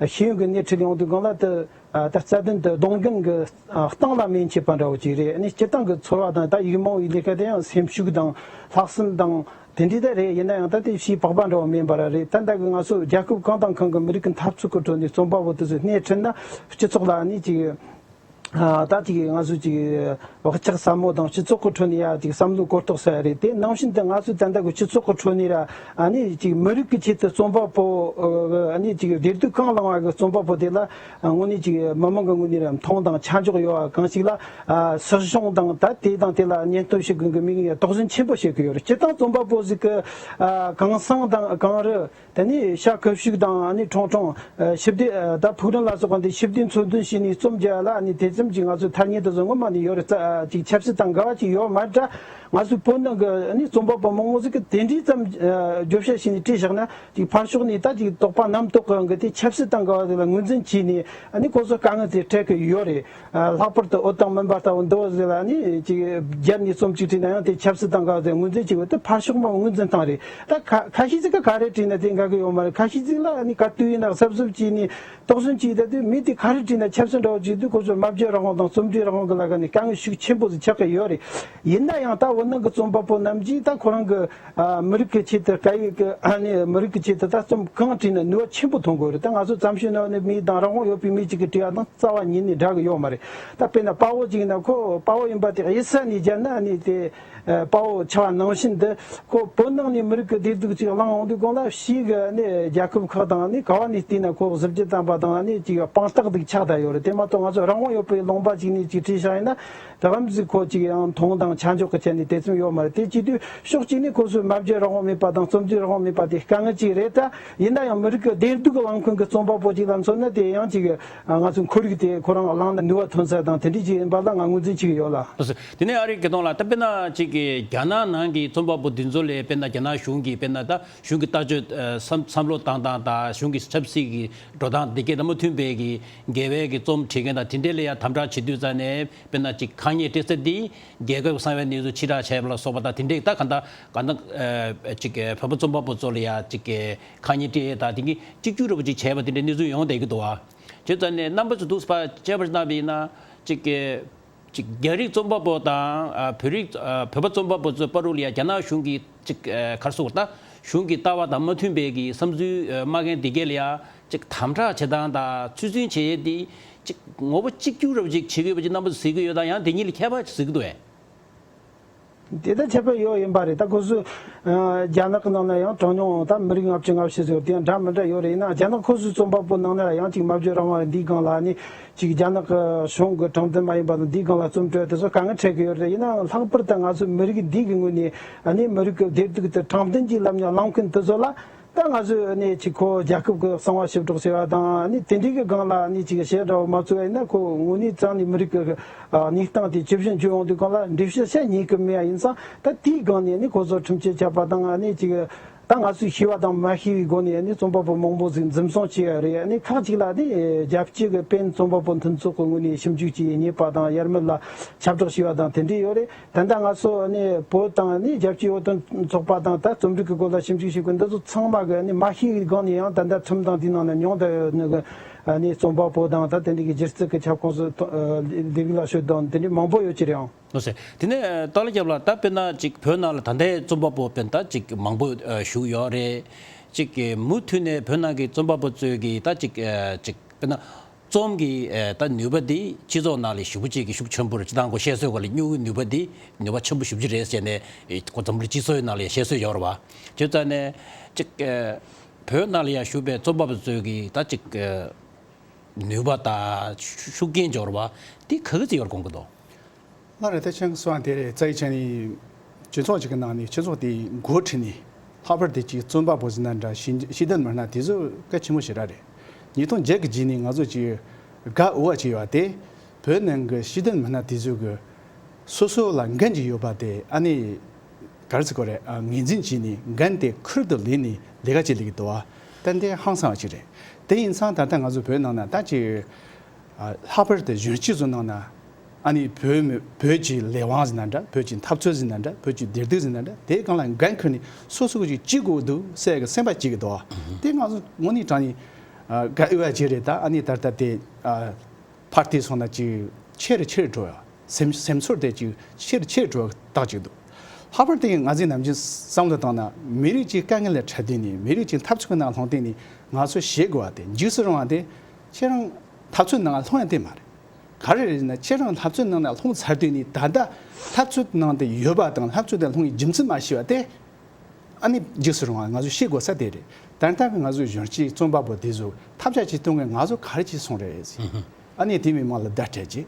ཤེས་ཡོན་གྱི་སྣེ་ཁྲིད་ཡོང་དུས་སྒང་ལ་དེ་ཨ་ད་རྩ་དོན་དེ་སྡོང་རྒན་གྱི་ཨ་གཏིང་ལ་མེ་མཆེད་པ་འདྲ་བོ་ཅིག་རེད། ཨ་ནི་སྤྱིར་བཏང་གི་ཚོར་བ་དང་། ད་ཡིག་རྨོངས་པའི་ལས་ཀ་དེ་ཡང་སེམས་ཤུགས་དང་ལྷག་བསམ་དང་དེ་འདྲ་དེ་རེད། ཡིན་ན་ཡང་ད་དེ་ཕྱིའི་པགས་པ་འདྲ་བོ་མིན་པ་ར་རེད། ད་ལྟ་གི་ང་ཚོ་རྒྱལ་ཁབ་གང་དང་གང་གི་མི་རིགས་ཀྱི་འཐབ་རྩོད་ཀྱི་ཁྲོད་ནས་རྩོམ་པ་པོ་དེ་ཚོས་སྣེ་ཁྲིད་ན་སྤྱི་ཚོགས་ལ་ནི་ཅིག་ཨ་ད་ཅིག་ང་ཚོ་ཅིག་བག་ཆགས་ཟབ་མོ་དང་སྤྱི་ཚོགས་ཀྱི་ཁྲོད་ནས་ཡ་ཅིག་བསམ་བློ་གོ་རྟོགས་ས་ཡ་རེད། དེ་ནང་བཞིན་དུ་ང་ཚོས་ད་ལྟ་གི་སྤྱི་ཚོགས་ཀྱི་ཁྲོད་ནས་ར་ཨ་ནི་ཅིག་མི་རིགས་ཀྱི་ཆེད་དུ་རྩོམ་པ་པོ་ཨ་ནི་ཅིག་བདེ་སྡུག་གང་བླངས་པ་གི་རྩོམ་པ་པོ་དེ་ལ་དངོས་གནས་ཅིག་མི་མང་གི་ངོས་ནས་ར་མཐོང་དང་ཆ་འཇོག་ཡོད་པ་གང་ཞིག་ལ། ཨ་སྲིད་གཞུང་དང་ད་དེ་དང་དེ་ལ་ཉེན་རྟོག་བྱེད་མཁན་གྱི་མི་ངན་དོགས་ཟོན་ཆེན་པོ་བྱེད་ཀྱི་ཡོད་རེད། སྤྱིར་བཏང་རྩོམ་པ་པོ་ཟིག་གི་ཨ་གང་ཟག་དང་གངས་རི། དེ་ནས་ཤ་ཁུ་བྱུག་དང་ཨ་ནི་ཁྲུང་ཁྲུང་ཨ་ཞི་བདེ་ཨ་ད་ཕུག་རོན་ལ་སོགས་པ་འདི་ཞི་བདེ་མཚོན་དོན་བྱས་ནས་རྩོམ་རྒྱག་ཡ་ལ་ཨ་ནི་དེ་ཙམ་གྱིས་ང་ཚོའི་ཐ་སྙད་དེ་ཚོ་ངོ་མ་ནས་ཡོད་རེད། ཙ་ཨ་ཅིག་ཆབ་སྲིད་དང་འགལ་བ་ཅིག་ཡོད་མ་རེད་དྲ། ང་ཚོའི་བོད་ནང་གི་ཨ་ནི་རྩོམ་པ་པོ་མང་པོ་ཟིག་གིས་དེ་འདྲའི་ཙམ་ཨ་བརྗོད་བྱ་བྱས་ནས་བྲིས་བཞག་ན། ཅིག་ཕར་ཕྱོགས་ནས་ད་ཅིག་དོགས་པ་རྣམ་རྟོག་གི་འགི་དེ་ཆབ་སྲིད་དང་འགལ་བ་དེ་ལ་ངོས་འཛིན་བྱས་ནས་ཨ་ནི་ཁོ་ཚོ་དཀའ་ངལ་དེ་འཕྲད་ཀྱི་ཡོད་རེད། ཨ་ལྷག་པར་དུ་འོད་དང་མུན་པ་ལྟ་བུ་འདི་བ་ཟེར་ལ་ཨ་ནི་ཅིག་རྒྱབ་ནས་རྩོམ་ཅིག་བྲིས་ན་ཡང་དེ་ཆབ་སྲིད་དང་འགལ་བ་དེ་ངོས་འཛིན་བྱེད་དགོས། དེ་ཕར་ཕྱོགས་མ་ངོས་འཛིན་བཏང་རེད། ད་ཁ་ཁ་ཤས་ཅིག་གིས་ག་རེ་བྲིས་ན་དེ་འགལ་གི་ཡོད་མ་རེད། ཁ་ཤས་ཅིག་ལ་ཨ་ནི་ག་དུས་ཡིན་ན་གཟབ་གཟབ་བྱས་ནས་དོགས་ཟོན་བྱས། ད་དུས་མི་དེ་ག་རེ་བྲིས་ན་ཆབ་སྲིད་འདྲ་བོ་བྱེད་དུས་ཁོ་ཚོར་སྨྲ་བརྗོད་རང་དབང་དང་རྩོམ་འབྲི་རང་དབང་གི་ལ་ཁ་ནས་དཀའ་ངལ་ཤུགས་ཆེན་པོ་ཟིག་ཆགས་ཀྱི་ཡོད་རེད། ཡིན་ན་ཡང་ད་བོད་ནང་གི་རྩོམ་པ་པོ་རྣམས་ཀྱིས་ད་ཁོ་རང་གི་ཨ་མི་རིགས་ཀྱི་ཆེད་དུ། སྐད་ཡིག་གི་ཨ་ནི་མི་རིགས་ཀྱི་ཆེད་དུ་ད་རྩོམ་གང་བྲིས་ན་ནུས་པ་ཆེན་པོ་ཐོན་དགོས་རེད། ད་ང་ཚོ་བཙན་བྱོལ་ནང་ནས་མི་དང་རང་དབང་ཡོད་པའི་མི་གཅིག་གིས་བྲིས་པ་དང་རྩ་བ་ཉིད་ནས་འདྲ་གི་ཡོད་མ་རེད། ད་དཔེར་ན་དཔའ་བོ་གཅིག་ཡིན་ན་ཁོ་དཔའ་བོ་ཡིན་པ་དེ་གཡུལ་ས་ནས་བརྒྱབ་ན་ཨ་ནི་དེ་ཨ་དཔའ་བོ་ཆགས་པ་ནང་བཞིན་དུ། ཁོ་བོད་ནང་ནས་མི་རིགས་ཀྱི་བདེ་སྡུག་ཅིག་གླེང་ཡོང་དུས་སྒང་ལ་ཕྱིའི་གི་ཨ་ནི་རྒྱལ་ཁབ་ཁག་དང་ཨ་ནི་ག་བ་ནས་བལྟས་ན་ཁོ་གཟི་བརྗིད་ལྡན་པ་དང་ཨ་ནི་ཅིག་དཔང་རྟགས་འདུག་ཆགས་བསྡད་ཡོད་རེད། དེ་མ་གཏོགས་ང་ཚོ་རང་དབང་ཡོད་པའི་ལུང་པ་ཅིག་ནས་ཅིག་བྲིས་བཞག་ཡིན་ན། ད་ལམ་ཟིག་ཁོ་ཅིག་ཡང་མཐོང་དང་ཆ་འཇོག་གི་ཆ་ནས་དེ་ཙམ་ཡོད་མ་རེད། དེ་བྱེད་དུས་ཕྱོགས་གཅིག་ནས་ཁོ་ཚོས་སྨྲ་བརྗོད་རང་དབང་མེད་པ་དང་རྩོམ་འབྲི་རང་དབང་མེད་པ་དེ་དཀའ་ངལ་ཅིག་རེད། ད་ཡིན་ན་ཡང་མི་རིགས་ཀྱི་བདེ་སྡུག་གླེང་མཁན་གྱི་རྩོམ་པ་པོ་ཅིག་ལ་མཚོན་ན་དེ་ཡང་ཅིག་ང་ཚོའི་ཁོར་ཡུག་དེ་ཁོ་རང་བླངས་ན་ནུས་པ་ཐོན་ས་དང་དེ་འདྲ་ཅིག་ཡིན་པ་ལ་ང་ངོས་འཛིན་བྱེད་ཀྱི་ཡོད་ལ། ལགས་སོ། དེ་ནས་ཨ་རིག་དགེ་མཐོང་ལགས། ད་དཔེར་ན་ཅིག་རྒྱ་ནག་ནང་གི་རྩོམ་པ་པོ་འདི་ཚོ་ལས་དཔེར་ན་རྒྱ་ནག་གཞུང་གིས་དཔེར་ན་ད་གཞུང་གི་ལྟ་སྤྱོད་ཨ་བསམ་བསམ་བློ་བཏང་སྟངས་དང་གཞུང་གི་ཆབ་སྲིད་ཀྱི་འགྲོ་སྟངས་འདི་གས་དང་མ་མཐུན་པའི་གི་འགལ་བའི་གི་རྩོམ་བྲིས་མཁན་དང་དེ་འདྲས་ལ་ཡང་དམ་དྲག་བྱེད་དུས་ཙང་ནས། དཔེར་ན་ཅིག་ཁ་ཉིན་སྤྲད་ཚེ་འདི་རྒྱལ་ཁབ་གསང་བའི་གནས་ཚུལ་ཕྱིར་བསྒྲགས་བྱས་པ་ལ་སོགས་པ་དང་དེ་འདྲས། ད་གང་ལྟར་གང་ལྟར་ཨ་ཅིག་བོད་པ་རྩོམ་པ་པོ་ཚོ་ལ་ཡང་ཅིག་ཁ་ཉིན་སྤྲད་ཡས་དང་དེ་གི་གཅིག་གྱུར་འདྲ་པོ་ཅིག་བྱས་པ་དེ་འདྲའི་གནས་ཚུལ་ཡོང་བསྡད་ཀྱི་འདུག་བ། བྱས་ཙང་ནས་རྣམ་པ་ཚོ་འདུག་སེ་ཕར་དཔྱད་པ་གནང་བ་ཡིན་ན་ཅིག་ཅིག་རྒྱ་རིགས་རྩོམ་པ་པོ་དང་ཨ་བོད་རིགས་ཨ་བོད་པ་རྩོམ་པ་པོ་ཚོའི་བར་དུ་ལ་ཡང་རྒྱ་ནག་གཞུང་གིས་ཅིག་ཨ་ག་རེ་ཟེར་དགོས་རེད། ད་གཞུང་གི་ལྟ་བ་དང་མ་མཐུན་པའི་གི་བསམ་ཚུལ་ཨ་སྨྲ་མཁན་དེ་གས་ལ་ཡང་ཅིག་དམ་དྲག་བྱེད་སྟངས་དང་ཚུལ་འཛིན་བྱེད་ཡས་དེ་ཅིག་ངོ་བོ་གཅིག་གྱུར་འདྲ་པོ་ཅིག་བྱེད་ཀྱི་ཡོད་པ་ཅིག་རྣམ་པ་ཚོས་གཟིགས་ཀྱི་ཡོད་དམ། ཡང་དེ་གཉིས་ལ་ཁྱད་པར་ཅིག་གཟིགས་ཀྱི་འདུག་གས། དེ་ལྟར་ཁྱད་པར་ཡོད་ཡིན་པ་རེད། ད་ཁོ་ཚོས་ཨ་རྒྱ་ནག་གི་ནང་ན་ཡང་གྲངས་ཉུང་ད་མི་རིགས་ལྔ་བཅུ་ང་བཞི་ཟེར་བ་དེ་ཡང་འདྲ་མི་འདྲ་ཡོད་རེད། ཡིན་ནའང་རྒྱ་ནག་ཁོ་ཚོའི་རྩོམ་པ་པོ་ནང་ན་ཡང་ཅིག་སྨྲ་བརྗོད་རང་དབང་འདིའི་སྒང་ལ་ནི་ཅིག་རྒྱ་ནག་གི་གཞུང་གི་དྲང་བདེན་མ་ཡིན་པ་དང་འདིའི་སྒང་ལ་རྩོམ་སྤྲོད་དེ་ཚོ་དཀའ་ངལ་འཕྲད་ཀྱི་ཡོད་རེད། ཡིན་ནའང་ལྷག་པར་དུ་ང་ཚོའི་མི་རིགས་འདི་གི་ངོས་ནས་ཨ་ནི་མི་རིགས་ཀྱི་བདེ་སྡུག་དེ་དྲང་བདེན་གྱི་ལམ་ནས་གླེང་མཁན་དེ་ཚོ་ལ། ད་ང་ཚོས་ནི་ཅིག་ཁོ་རྒྱལ་ཁབ་ཀྱི་གསང་བ་ཞིབ་སྒྲོག་བྱས་པ་དང་ནི་དེ་འདྲའི་གི་སྒང་ལ་ནི་ཅིག་བཤད་འདྲ་བོ་མ་བཙུགས་པ་ཡིན་ན། ཁོ་དངོས་གནས་རྩ་ནས་མི་རིགས་ཀྱི་ཨ་གནས་སྟངས་དེ་ཇི་བཞིན་བརྗོད་ཡོང་དུས་སྒང་ལ་འགྲེལ་བཤད་བྱེད་ཉན་གི་མེད་པ་ཡིན་ཙང་། ད་དེའི་སྒང་ནས་ནི་ཁོ་ཚོ་ཁྲིམས་གཅོད་བྱས་པ་དང་ནི་ཅིག་ད་ང་ཚོས་ཤེས་པ་དང་མ་ཤེས་པའི་སྒོ་ནས་ནི་རྩོམ་པ་པོ་མང་པོ་ཟིག་འཛིན་བཟུང་བྱས་པ་རེད། ནི་ཁག་ཅིག་ལ་ནི་རྒྱལ་སྤྱི་གི་པེན་རྩོམ་པ་པོ་མཐུན་ཚོགས་ཀྱི་ངོས་ནས་ཞིབ་འཇུག་བྱས་རྙེད་པ་དང་དབྱར་མེད་ལ་ཁྱབ་བསྒྲགས་བྱས་པ་དང་དེ་འདྲ་ཡོད་རེད། ད་ལྟ་ང་ཚོ་ནི་བོད་དང་ནི་རྒྱལ་སྤྱིའི་བོད་དོན་ཚོགས་པ་དང་ད་རྩོམ་རིག་གི་སྐོར་ལ་ཞིབ་འཇུག་བྱེད་མཁན་འདི་ཚོ་ཚང་མ་གི་ནི་མ་ཤེས་པའི་སྒང་ནས་ཡང་ད་ལྟ་ཁྲིམས་དང་དེའི་ནང་ནས་མྱོང་བསྡད་ཡོད་ནི་གི་ནི་རྩོམ་པ་པོ་དང་ད་དེ་འདྲ་གི་སྒྱུ་རྩལ་གི་ཁྱབ་ཁོངས་སུ་ལས་རིགས་ལ་ཤོད་དང་དེ་འདྲ་མང་པོ་ཡོད་ཀྱི་རེད་ཨང་། ལགས་སོ། དེ་ནས་ཏཱ་ལ་རྒྱབ་ལགས། ད་དཔེར་ན་ཅིག་བོད་ནང་ལ་ད་ལྟའི་རྩོམ་པ་པོ་དཔེར་ན་ད་ཅིག་མང་པོ་བཞུགས་ཡོད་རེད། ཅིག་མུ་མཐུད་ནས་བོད་ནང་གི་རྩོམ་པ་པོ་ཚོས་ཀྱི་ད་ཅིག་ཅིག་དཔེར་ན། རྩོམ་གྱི་ཨེ་ད་ནུས་པ་འདི་སྤྱི་ཚོགས་ནང་ལ་ཞེ་པོ་ཅིག་གི་ཤུགས་ཆེན་པོ་རེད། སྤྱིར་བཏང་ཁོ་བཤད་སྲོལ་སྐོར་ལ་སྨྱུ་གུའི་ནུས་པ་འདི་ནུས་པ་ཆེན་པོ་ཞེ་པོ་ཅིག་རེད་ཟེར་ནས་ཨེ་ཁོ་འཛམ་བུ་གླིང་སྤྱི་ཚོགས་ནང་ལ་ཡང་བཤད་སྲོལ་ཡོད་རེད་བ། བྱས་ཙང་ནས་ཅིག་ཨེ་བོད་ནང་ལ་ཡང་བཞུགས་པའི་རྩོམ་པ་པོ་ཚོས་ཀྱི་ད་ཅིག་ཨེ་ནུས་པ་དང་ཤུགས་རྐྱེན་འབྱོར་བ་འདི་ག་གི་ཚེ་ཡོད་དགོངས་ཀྱི་འདུག་ལགས་རེད། ད་ཁྱེད་གསུངས་པ་དེ་རེད། རྩ་བའི་ཆ་ནས་སྤྱི་ཚོགས་ཅིག་གི་ནང་ནས་སྤྱི་ཚོགས་དེ་འགོ་ཁྲིད་ནས་ལྷག་པར་དུ་ཅིག་རྩོམ་པ་པོ་ཟེར་ན་འདྲ། ཤེས་ཤེས་ལྡན་མི་སྣ་དེ་ཚོ་གལ་ཆེན་པོ་ཞེ་དྲག་རེད། ཉིས་སྟོང་བརྒྱད་ཀྱི་རྗེས་ནས་ང་ཚོ་ཅིག་དགའ་འོས་པ་ཅིག་ཡོད་པ་དེ་བོད་ནང་གི་ཤེས་ལྡན་མི་སྣ་དེ་ཚོ་གི་སོ་སོ་ལ་འགན་ཅིག་ཡོད་པ་དེ་ཨ་ནི་ག་རེ་ཟེར་དགོས་རེད། ཨ་ངོས་འཛིན་བྱས་ནས་འགན་དེ་ཁུར་དུ་ལེན་ནས་ལས་ཀ་བྱེད་ལས་ཀྱི་འདུག་བ། ཏན་ཏན་ཧང་སང་བ་ཅིག་རེད། དེ་ཡིན་ཙང་ད་ལྟ་ང་ཚོ་བོད་ནང་ན་ད་ཅིག་ཨ་ལྷག་པར་དུ་གཞོན་སྐྱེས་ཚོ་ནང་ན་ཨ་ནི་བོད་མི་བོད་ཀྱི་ལས་དབང་ཟེར་ན་འདྲ། བོད་ཀྱི་འཐབ་རྩོད་ཟེར་ན་འདྲ། བོད་ཀྱི་བདེ་སྡུག་ཟེར་ན་འདྲ། དེའི་སྒང་ལ་འགན་འཁུར་ནས་སོ་སོ་གི་ཅིག་བྱེད་དགོས་འདུག་ཟེར་གི་སེམས་པ་སྐྱེ་གི་འདུག་དེ་ང་ཚོ་དངོས་གནས་དྲང་གནས་ཨ་དགའ་འོས་པ་ཅིག་རེད། ད་ཨ་ནི་ད་ལྟ་དེ་ཨ་ཕར་དེ་སོང་ན་ཅིག་ཆེ་རུ་ཆེ་རུ་འགྲོ་ཡ། སེམས་སེམས་ཚོར་དེ་ཅིག་ཆེ་རུ་ཆེ་རུ་འགྲོ་བ་རྟགས་ཅིག་འདུག་ལྷག་པར་དུ་ང་ཚོས་ནམ་རྒྱུན་བསམ་བློ་བཏང་ན་མི་རིགས་ཀྱི་དཀའ་ངལ་ལ་འཕྲད་དུས་ནས་མི་རིགས་ཀྱི་འཐབ་རྩོད་ཀྱི་ནང་ལྷུང་དུས་ནས་ང་ཚོ་ཤེས་དགོས་པ་དེ། འཇིགས་སུ་རུང་བ་དེ་ཁྱེད་རང་འཐབ་རྩོད་ནང་ལྷུང་ཡ་དེ་མ་རེད། ག་རེ་རེད་ཟེར་ན་ཁྱེད་རང་འཐབ་རྩོད་ནང་ལ་ལྷུང་ཚར་དུས་ནས་ད་ལྟ་འཐབ་རྩོད་ནང་དུ་ཡོད་པ་དང་འཐབ་རྩོད་དུ་ལྷུང་བའི་རྒྱུ་མཚན་མ་ཤེས་པ་དེ། ཨ་ནི་འཇིགས་སུ་རུང་བ་ང་ཚོས་ཤེས་དགོས་ས་དེ་རེད། ད་ལྟ་གི་ང་ཚོའི་གཞོན་སྐྱེས་རྩོམ་པ་པོ་དེ་ཚོ་ཐབས་ཆག་ཅིག་གཏོང་གི་ང་ཚོ་ག་རེ་བྱས་སོང་རེད་ཟེར། ཨ་ནི་དེ་མི་མང་ལ་བརྡ་སྤྲད་རྗེས།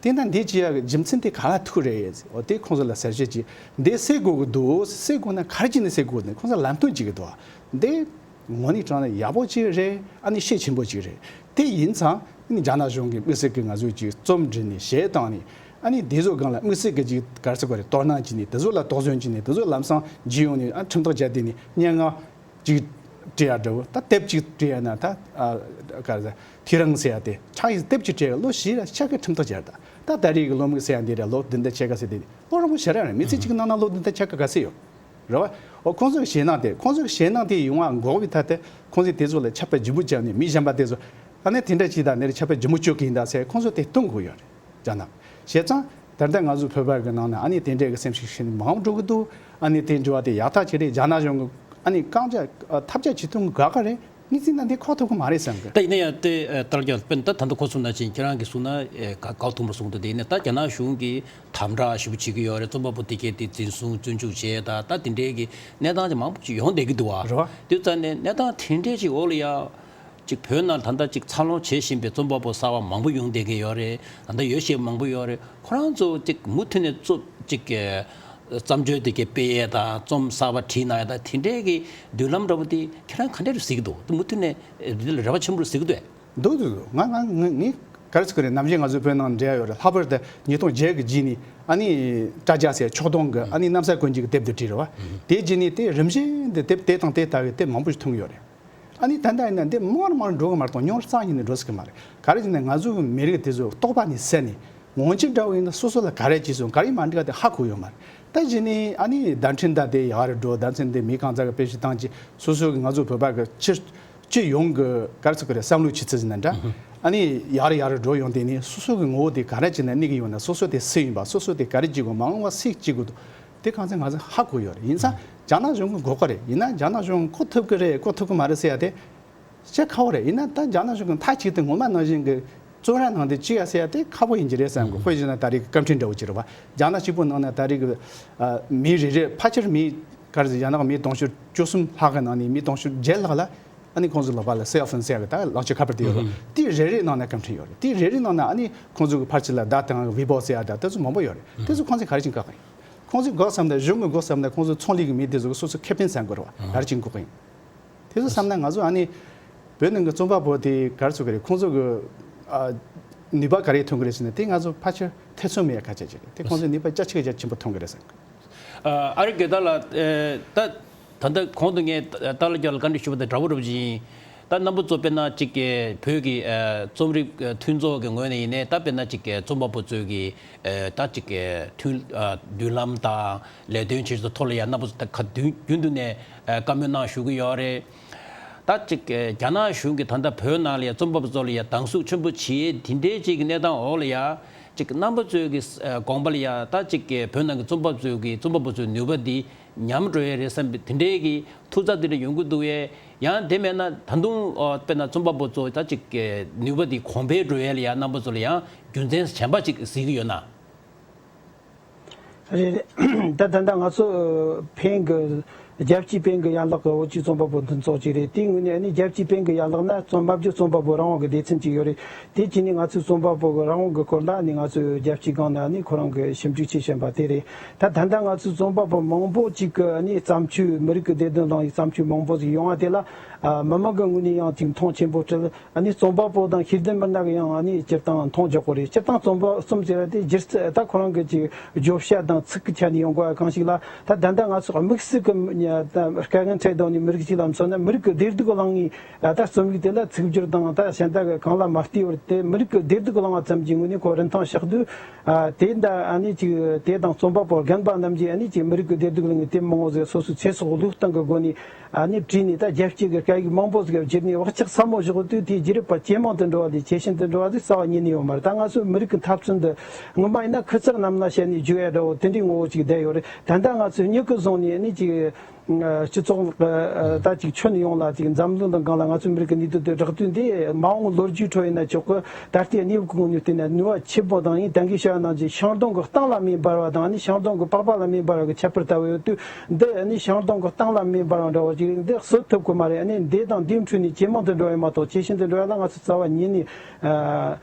དེ་ན་འདི་བྱེད་ཡག་གི་རྒྱུ་མཚན་དེ་ག་ལ་ཐུག་རེད་ཟེར། འོ་དེ་ཁོང་ཚོ་ལ་གསལ་བཤད་ཅིག་འདི་སེལ་དགོས་གི་འདུག་སེལ་དགོས་ན་ག་རེ་བྱས་ནས་སེལ་དགོས་ནས་ཁོང་ཚོ་ལམ་སྟོན་བྱེད་གི་འདུག་འདི་དངོས་གནས་དྲང་གནས་ཡག་པོ་ཅིག་རེད། ཨ་ནི་ཤེད་ཆེན་པོ་ཅིག་རེད། དེ་ཡིན་ཙང་ཨ་ནི་རྒྱ་ནག་གཞུང་གིས་དམིགས་བསལ་གྱི་ང་ཚོས་ཅིག་རྩོམ་བྲིས་ནས་གཞས་བཏང་ནས་ཨ་ནི་དེ་ཚོ་སྒང་ལ་དམིགས་བསལ་གྱི་ཅིག་ག་རེ་ཟེར་དགོས་རེད། དོ་སྣང་བྱས་ནས་དེ་ཚོ་ལ་དོགས་ཟོན་བྱས་ནས་དེ་ཚོ་ལམ་སང་བརྗེ་ཡོང་ནས་ཨ་ཁྲིམས་ཐག་བཅད་དེ་ནས་སྙན་ངག་ཅིག་བྲིས་ཡ་འདྲ་བོ། ད་དེབ་ཅིག་བྲིས་ཡ་ན་ད་ཨ་ག་རེ་ཟེར། དེ་རིང་ཟེར་ཡ་དེ་ཕྱག་ཡིག་དེབ་ཅིག་བྲིས་ཡ་ལོ་བཞི་ར་ཕྱེད་ཀ་ཁྲིམས་ཐག་བཅད། ད་ད་རེས་ཀྱི་ལོ་མིག་ཟེར་ཡ་འདི་ར་ལོ་བདུན་ཟླ་ཕྱེད་ཀ་ཟེར་དེ་ལོ་རིང་པོ་ཞེ་དྲག་རེད། མི་ཚེ་གཅིག་ནང་ན་ལོ་བདུན་ཟླ་ཕྱེད་ཀ་ག་ཚོད་ཡོད་རེད་བ། འོ་ཁོང་ཚོའི་ཞེད་སྣང་དེ་ཁོང་ཚོའི་ཞེད་སྣང་དེ་ཡོང་བ་འགོག་པའི་ཐད་དེ་ཁོང་ཚོས་དེ་ཚོ་ལ་ཆད་པ་ལྗིད་པོ་བཅག་ནས་མི་གཞན་པ་དེ་ཚོ་ཨ་ནི་དེ་འདྲ་ཅིག་དང་ནི་ཆད་པ་ལྗིད་པོ་གཅོད་ཀྱི་ཡིན་ད་ཟེར་ཁོང་ཚོ་དེ་གཏོང་དགོས་ཡོད་རེད། རྒྱ་ནག་བྱས་ཙང་ད་ལྟ་ང་ཚོ་བོད་པ་གི་ནང་ན་ཨ་ནི་དེ་འདྲའི་གི་སེམས་ཤུགས་ཤིག་མང་པོ་འགྲོ་གི་འདུག་ཨ་ནི་དེ་འགྲོ་བ་དེ་ཡག་ཐག་ཆོད་རེད། རྒྱ་ནག་གཞུང་གི་ཨ་ནི་རྐང་ལྕགས་ཨ་ཐབས་ཆག་ཅིག་གཏོང་གི་དགའ་ག་རེད། ངས་བརྩིས་ན་འདི་ཁོག་ཐུབ་གི་མ་རེད་བསམ་གི། ད་ཡིན་ན་ཡང་དེ་ཨ་ཏར་ཀྱང་དཔེར་ན་ད་ད་ལྟ་ཁོ་གསུངས་ནང་བཞིན་ཁྱེད་རང་གིས་གསུངས་ན་ཨེ་ག་ག་ཐུབ་མར་གསུངས་འདུག་དེ་ཡིན་ན་ད་རྒྱ་ནག་གཞུང་གིས་དམ་དྲག་ཞེ་པོ་བྱེད་ཀྱི་ཡོད་རེད། རྩོམ་པ་པོ་དེ་གས་དེ་འཛིན་བཟུང་བཙོན་འཇུག་བྱས་ད་ད་དེ་འདྲའི་གི་གནས་སྟངས་ཅིག་མང་པོ་ཅིག་ཡོང་བསྡད་ཀྱི་འདུག་བ། རེད་བ། དེ་ཙང་ནས་གནས་སྟངས་དེ་འདྲའི་ཅིག་འོག་ལ་ཡ། ཅིག་བོད་ནང་ད་ལྟ་ཅིག་འཚར་ལོངས་བྱེད་བཞིན་པའི་རྩོམ་པ་པོ་གསར་བ་མང་པོ་ཡོང་བསྡད་ཀྱི་ཡོད་རེད། ད་ལྟ་ཡོད་བཤད་མང་པོ་ཡོད་རེད། ཁོ་རང་ཚོ་ཅིག་མུ་མཐུད་ནས་རྩོམ་ཅིག་བརྩམས་ཆོས་དེ་གའི་སྤེལ་ཡས་དང་རྩོམ་གསར་པ་བྲིས་གནང་ཡས་དང་དེ་འདྲའི་གི་མདུན་ལམ་འདྲ་པོ་དེ་ཁྱེད་རང་ག་འདྲ་རེ་གཟིགས་ཀྱི་འདུག་དེ་མུ་མཐུད་ནས་འདི་ལ་རེ་བ་ཆེན་པོ་རེ་གཟིགས་ཀྱི་འདུག་འདུག་འདུག་འདུག་ང་ང་ང་ངས་ག་རེ་ཟེར་དགོས་རེད། ནམ་རྒྱུན་ང་ཚོའི་བོད་ནང་འབྲེལ་ཡོད་རེད། ལྷག་པར་དུ་ཉིས་སྟོང་བརྒྱད་གི་རྗེས་ནས་ཨ་ནི་དྲ་རྒྱ་ཟེར་ཕྱོགས་སྡོམ་གི་ཨ་ནི་གནམ་ས་ཀུན་གྱི་དེབ་དེ་བྲིས་རེད་བ། དེའི་རྗེས་ནས་དེ་རིམ་བཞིན་དུ་དེབ་དེ་དང་དེ་ལྟ་བུའི་དེབ་མང་པོ་ཞིག་ཐོན་གྱི་ཡོད་རེད། ཨ་ནི་ད་ལྟ་ཡིན་ན་འདི་མང་རུ་མང་རུ་འགྲོ་གི་མ་གཏོགས་ཉུང་རུ་རྩ་ཉིད་ནས་འགྲོ་སྲིད་ཀྱི་མ་རེད། ག་རེ་བྱས་ན་ང་ཚོ་གི་མི་རིགས་དེ་ཚོ་རྟོག་པ་ནས་ཟད་ནས་ངོ་ཅི་འདྲ་བོ་ཡིན་ན་སོ་སོ་ལ་ག་རེ་བྱས་སོང་ག་རེ་མ་འགྲིག་ག་དེ་ཧ་གོ་ཡོད་མ་རེད། ད་གཞི་ནས་ཨ་ནི་བརྡ་འཕྲིན་ད་དེ་ཡག་རུ་འགྲོ། ད་མཚན་དེ་མི་གང་ཟག་གི་དཔེ་ཞིག་བཏང་ཅི་སོ་སོ་གི་ང་ཚོ་བོད་པ་གི་སྤྱི་སྤྱི་ཡོངས་གི་ག་རེ་ཟེར་གི་རེད། བསམ་བློའི་ཆུ་ཚད་ཟིན་ན་འདྲ་ཨ་ནི་ཡག་རུ་ཡག་རུ་འགྲོ་ཡོང་དེ་ནས་སོ་སོ་གི་ངོ་བོ་དེ་ག་རེ་བྱས་ན་གནས་གི་ཡོད་ན་སོ་སོ་དེ་སུ་ཡིན་པ་སོ་སོ་དེ་ག་རེ་བྱེད་དགོས་མ་འོངས་པ་སུས་བྱེད་དགོས་འདུག་དེ་གང་ཚེ་ང་ཚོ་ཧ་གོ་ཡོད་རེད། ཡིན་ཙང་རྒྱ་ནག་གཞུང་གི་འགོག་གི་རེད། ཡིན་ན་རྒྱ་ནག་གཞུང་གིས་གོ་ཐུབ་གི་རེད་གོ་ཐུབ་གི་མ་རེད་ཟེར་ཡ་དེ་བཤད་ཁག་པོ་རེད། ཡིན་ན་ད་རྒྱ་ནག་གཞུང་གིས་མཐའ་གཅིག་ཏུ་ངོ་མ་ནང་བཞིན་གི་བཙོན་ར་ནང་དུ་བཅུག་ཡ་ཟེར་ཡ་དེ་ཁག་པོ་ཡིན་གྱི་རེད་བསམ་གི། དཔེ་བཞག་ན་ད་རེས་ཀྱི་བཀའ་ཁྲིམས་འདྲ་བོ་ཅིག་རེད་བ། རྒྱ་ནག་གཅིག་པུ་ནང་ན་ད་རེས་ཀྱི་ཨ་མི་རེ་རེ་ཕལ་ཆེར་མི་ག་རེ་ཟེར་རྒྱ་ནག་མི་དུང་ཕྱུར་བཅུ་གསུམ་ལྷག་གི་ནང་ནས་མི་དུང་ཕྱུར་བརྒྱད་ལྷག་ལ་ཨ་ནི་ཁོང་ཚོ་ལོག་པ་ལ་སེལ་ཧྥོན་ཟེར་ཡ་གི་ད་ལག་ཆ་ཁ་པར་དེ་ཡོད་རེད། དེ་རེ་རེ་ནང་ན་བཀའ་ཁྲིམས་ཡོད་རེད། དེ་རེ་རེ་ནང་ན་ཨ་ནི་ཁོང་ཚོ་གི་ཕར་ཕྱི་ལ་བརྡ་བཏང་ཝི་བོ་ཟེར་ཡ་ད་དེ་ཚོ་མང་པོ་ཡོད་རེད། དེ་ཚོ་ཁོང་ཚོས་ག་རེ་བྱེད་ཀྱི་ཡིན། ཁོང་ཚོས་འགོག་བསམ་ན་གཞུང་གིས་འགོག་བསམ་ན་ཁོང་ཚོ་ཚོང་ལས་ཀྱི་མི་དེ་ཚོ་གི་སོ་སོ་ཁེ་ཕན་བསམ་དགོས་རེད་བ། ག་རེ་བྱེད་དགོས་ཀྱི་ཡིན། དེ་ཚོ་བསམ་ན་ང་ཚོ་ཨ་ནི་བོད་ནང་གི་རྩོམ་པ་པོ་དེ་ག་རེ་ཟེར་གི་རེད། ཁོང་ཚོ་གི་ཨ་ནུས་པ་ག་རེ་ཐོན་གི་རེད་ཟེར་ན་དེ་ང་ཚོ་ཕལ་ཆེར་ཐེ་ཚོམ་མེད་ཡ་ཁ་ཆད་ཅིག་རེད། དེ་ཁོང་ཚོས་ནུས་པ་རྒྱ་ཆེ་རྒྱ་ཆེན་པོ་ཐོན་གི་རེད་བསམ་གི། ཨ་རི་དགེ་ལྡན་ལགས། ད་ད་ལྟ་གོང་དུ་ངས་ཏཱ་ལའི་སྐྱབས་ལ་བཀའ་འདྲི་ཞུས་པ་དང་འདྲ་པོ་འདྲ་པོ་ཅིག་ཡིན། ད་རྣམ་པ་ཚོ་དཔེར་ན་ཅིག་གི་བོད་ཀྱི་ཨ་རྩོམ་རིག་ཨ་མཐུན་ཚོགས་ཀྱི་ངོས་ནས་ཡིན་ནའི་ད་དཔེར་ན་ཅིག་གི་རྩོམ་པ་པོ་ཚོའི་གི་ཨ་ད་ཅིག་གི་མཐུན་ཨ་མདུན་ལམ་དང་ལས་དོན་བྱེད་ཕྱོགས་ཐོག་ལ་ཡང་རྣམ་པ་ཚོ་ད་ག་དུས་རྒྱུན་དུ་ནས་ཨ་བཀའ་མོལ་གནང་ཞུ་གི་ཡོད་རེད། ད་ཅིག་གི་རྒྱ་ནག་གཞུང་གིས་ད་ལྟ་བོད་ནང་ལ་ཡང་རྩོམ་པ་པོ་ཚོ་ལ་ཡང་སྡང་ཟུག་ཆེན་པོ་བྱེད་དེ་འདྲའི་ཅིག་གི་གནས་སྟངས་འོག་ལ་ཡང་ཅིག་རྣམ་པ་ཚོའི་གི་ཨ་དགོངས་པ་ལ་ཡང་ད་ཅིག་གི་བོད་ནང་གི་རྩོམ་པ་པོ་ཚོའི་གི་རྩོམ་པ་པོ་ཚོའི་ནུས་པ་འདི་ཉམས་འགྲོ་ཡས་རེད་བསམ་པའི་དེ་འདྲའི་གི་ཐུགས་འཚབ་དེ་འདྲ་ཡོང་གི་འདུག་གས། ཡང་དེ་མེད་ན་ད་དུང་ཨ་དཔེར་ན་རྩོམ་པ་པོ་ཚོ་ད་ཅིག་གི་ནུས་པ་འདི་གོང་འཕེལ་འགྲོ་ཡས་ལ་ཡང་རྣམ་པ་ཚོ་ལ་ཡང་རྒྱུ་མཚན་གཞན་པ་ཅིག་གཟིགས་ཀྱི་ཡོད་ན། རེད་རེད། ད་ད་ལྟ་ང་ཚོ་ཕན་གི་རྒྱལ་སྤྱིའི་ཕན་གི་ཡན་ལག་གི་བོད་ཀྱི་རྩོམ་པ་པོ་མཐུན་ཚོགས་ཅིག་རེད། དེའི་ངོས་ནས་ཨ་ནི་རྒྱལ་སྤྱིའི་ཕན་གི་ཡན་ལག་ན་རྩོམ་པ་པོ་རྩོམ་པ་པོ་རང་དབང་གི་སྡེ་ཚན་ཅིག་ཡོད་རེད། དེ་བྱས་ནས་ང་ཚོའི་རྩོམ་པ་པོ་གི་རང་དབང་གི་སྐོར་ལ་ཨ་ནི་ང་ཚོའི་རྒྱལ་སྤྱིའི་སྒང་ནས་ཨ་ནི་ཁོ་རང་གི་ཞིབ་འཇུག་བྱས་བཞིན་པ་དེ་རེད། ད་ད་ལྟ་ང་ཚོའི་རྩོམ་པ་པོ་མང་པོ་ཅིག་གི་ཨ་ནི་བརྩམས་ཆོས་མི་རིགས་ཀྱི་བདེ་དོན་དང་བརྩམས་ཆོས་མང་པོ་ཞིག་ཡོང་བ་དེ་ལ་ཨ་མི་མང་གི་ངོས་ནས་ཡང་ཅིག་མཐོང་ཆེན་པོ་སྤྲད། ཨ་ནི་རྩོམ་པ་པོ་དང་ཤེས་ལྡན་མི་སྣ་གི་ཡང་ཨ་ནི་སྤྱིར་བཏང་མཐོང་རྒྱག་གོ་རེད། སྤྱིར་བཏང་རྩོམ་པ་རྩོམ་ཟེར་བ་དེ་སྒྱུ་རྩལ་ད་ཁོ་རང་གི་ཅིག་བརྗོད་བྱ་དང་ཚིག་གི་ཆ་ནས་ཡོང་དགོས་པ་གང་ཞིག་ལ་ད་ད་ལྟ་ང་ཚོ་དམིགས་བསལ་གི་ ད་དཀའ་ངལ་འཕྲད་བསྡད་ནས་མི་རིགས་གཅིག་ལ་མཚོན་ན། མི་རིགས་ཀྱི་བདེ་སྡུག་བླངས་ནས་ད་རྩོམ་ཡིག་དེ་ལ་ཚིག་སྦྱོར་དང་ད་གཞན་དག་གི་གང་ལ་མ་བལྟས་པར་དེ་མི་རིགས་ཀྱི་བདེ་སྡུག་བླངས་པ་ཙམ་གྱི་ངོས་ནས་ཁོ་རིན་ཐང་བཞག་དུས། ཨ་དེ་འདྲ་ཨ་ནི་ཅིག་དེ་དང་རྩོམ་པ་པོ་རྒན་པ་རྣམས་ཀྱིས་ཨ་ནི་ཅིག་མི་རིགས་ཀྱི་བདེ་སྡུག་ལ་ངས་དེབ་མང་བོ་ཟིག་སོ་སོའི་ཚེ་སྲོག་བློས་གཏོང་གི་སྒོ་ནས་ཨ་ནི་བྲིས་ནས། ད་རྒྱལ་སྤྱི་གི་སྐད་ཡིག་མང་པོ་ཟིག་བསྒྱུར་ནས་བག་ཆགས་ཟབ་མོ་བཞག་དུས། དེའི་རྒྱུད་རིམ་པ་ཇེ་མང་དུ་འགྲོ་བ་ལས་ཇེ་ཞན་དུ་འགྲོ་བ་ཟིག་རྩ་བ་ཉིད་ནས་ཡོད་མ་རེད། ད་ང་ཚོའི་མི་རིགས་ཀྱི་འཐབ་རྩོད་འདི་སྔོན་མ་ཡིན་ན་ཁུ་ཚུར་གནམ་ལ་བཤད་ནས་བརྗོད་ཡ་འདྲ་བོ་དེ་འདྲའི་ངོ་བོ་ཅིག་བསྡད་ཡོད་རེད། ད་ལྟ་ང་ཚོས་མྱིག་གིས་བཟུང་ནས་ཨ་ནི་ཅིག་སྤྱི་ཚོགས་ལ་ད་ཅིག་ཁྱོན་ཡོངས་ལ་ཅིག་འཛམ་གླིང་དང་སྒང་ལ་ང་ཚོའི་མི་རིགས་ཀྱི་གནས་དོན་དེ་བསྒྲགས་དུས། འདི་མ་འོངས་ལོ་རྒྱུས་ཁྲོད་ཡིན་ན་ཆོག་གི། ད་ལྟའི་གནས་བབ་ཀྱི་ངོས་ནས་བལྟས་ན་ནུས་པ་ཆེན་པོ་དང་། ཡིན་ད་གིན་བཤད་པ་ནང་བཞིན་ཤིང་སྡོང་གི་སྟེང་ལ་མེ་འབར་བ་དང་ཨ་ནི་ཤིང་སྡོང་གི་པགས་པ་ལ་མེ་འབར་བ་གི་ཁྱད་པར་ལྟ་བུ་ཡོད་དུས། འདི་ཨ་ནི་ཤིང་སྡོང་གི་སྟེང་ལ་མེ་འབར་བ་འདྲ་བོ་ཅིག་རེད། འདི་གསོད་ཐུབ་ཀྱི་མ་རེད། ཨ་ནི་འདི་དང་འདིའི་འཕྲོས་ནས་ཇེ་མང་དུ་འགྲོ་ཡ་མ་གཏོགས་ཇེ་ཞན་དུ་འགྲོ་ཡ་ལ་ང་ཚོ་རྩ་བ་ཉིད་ནས་ཨ།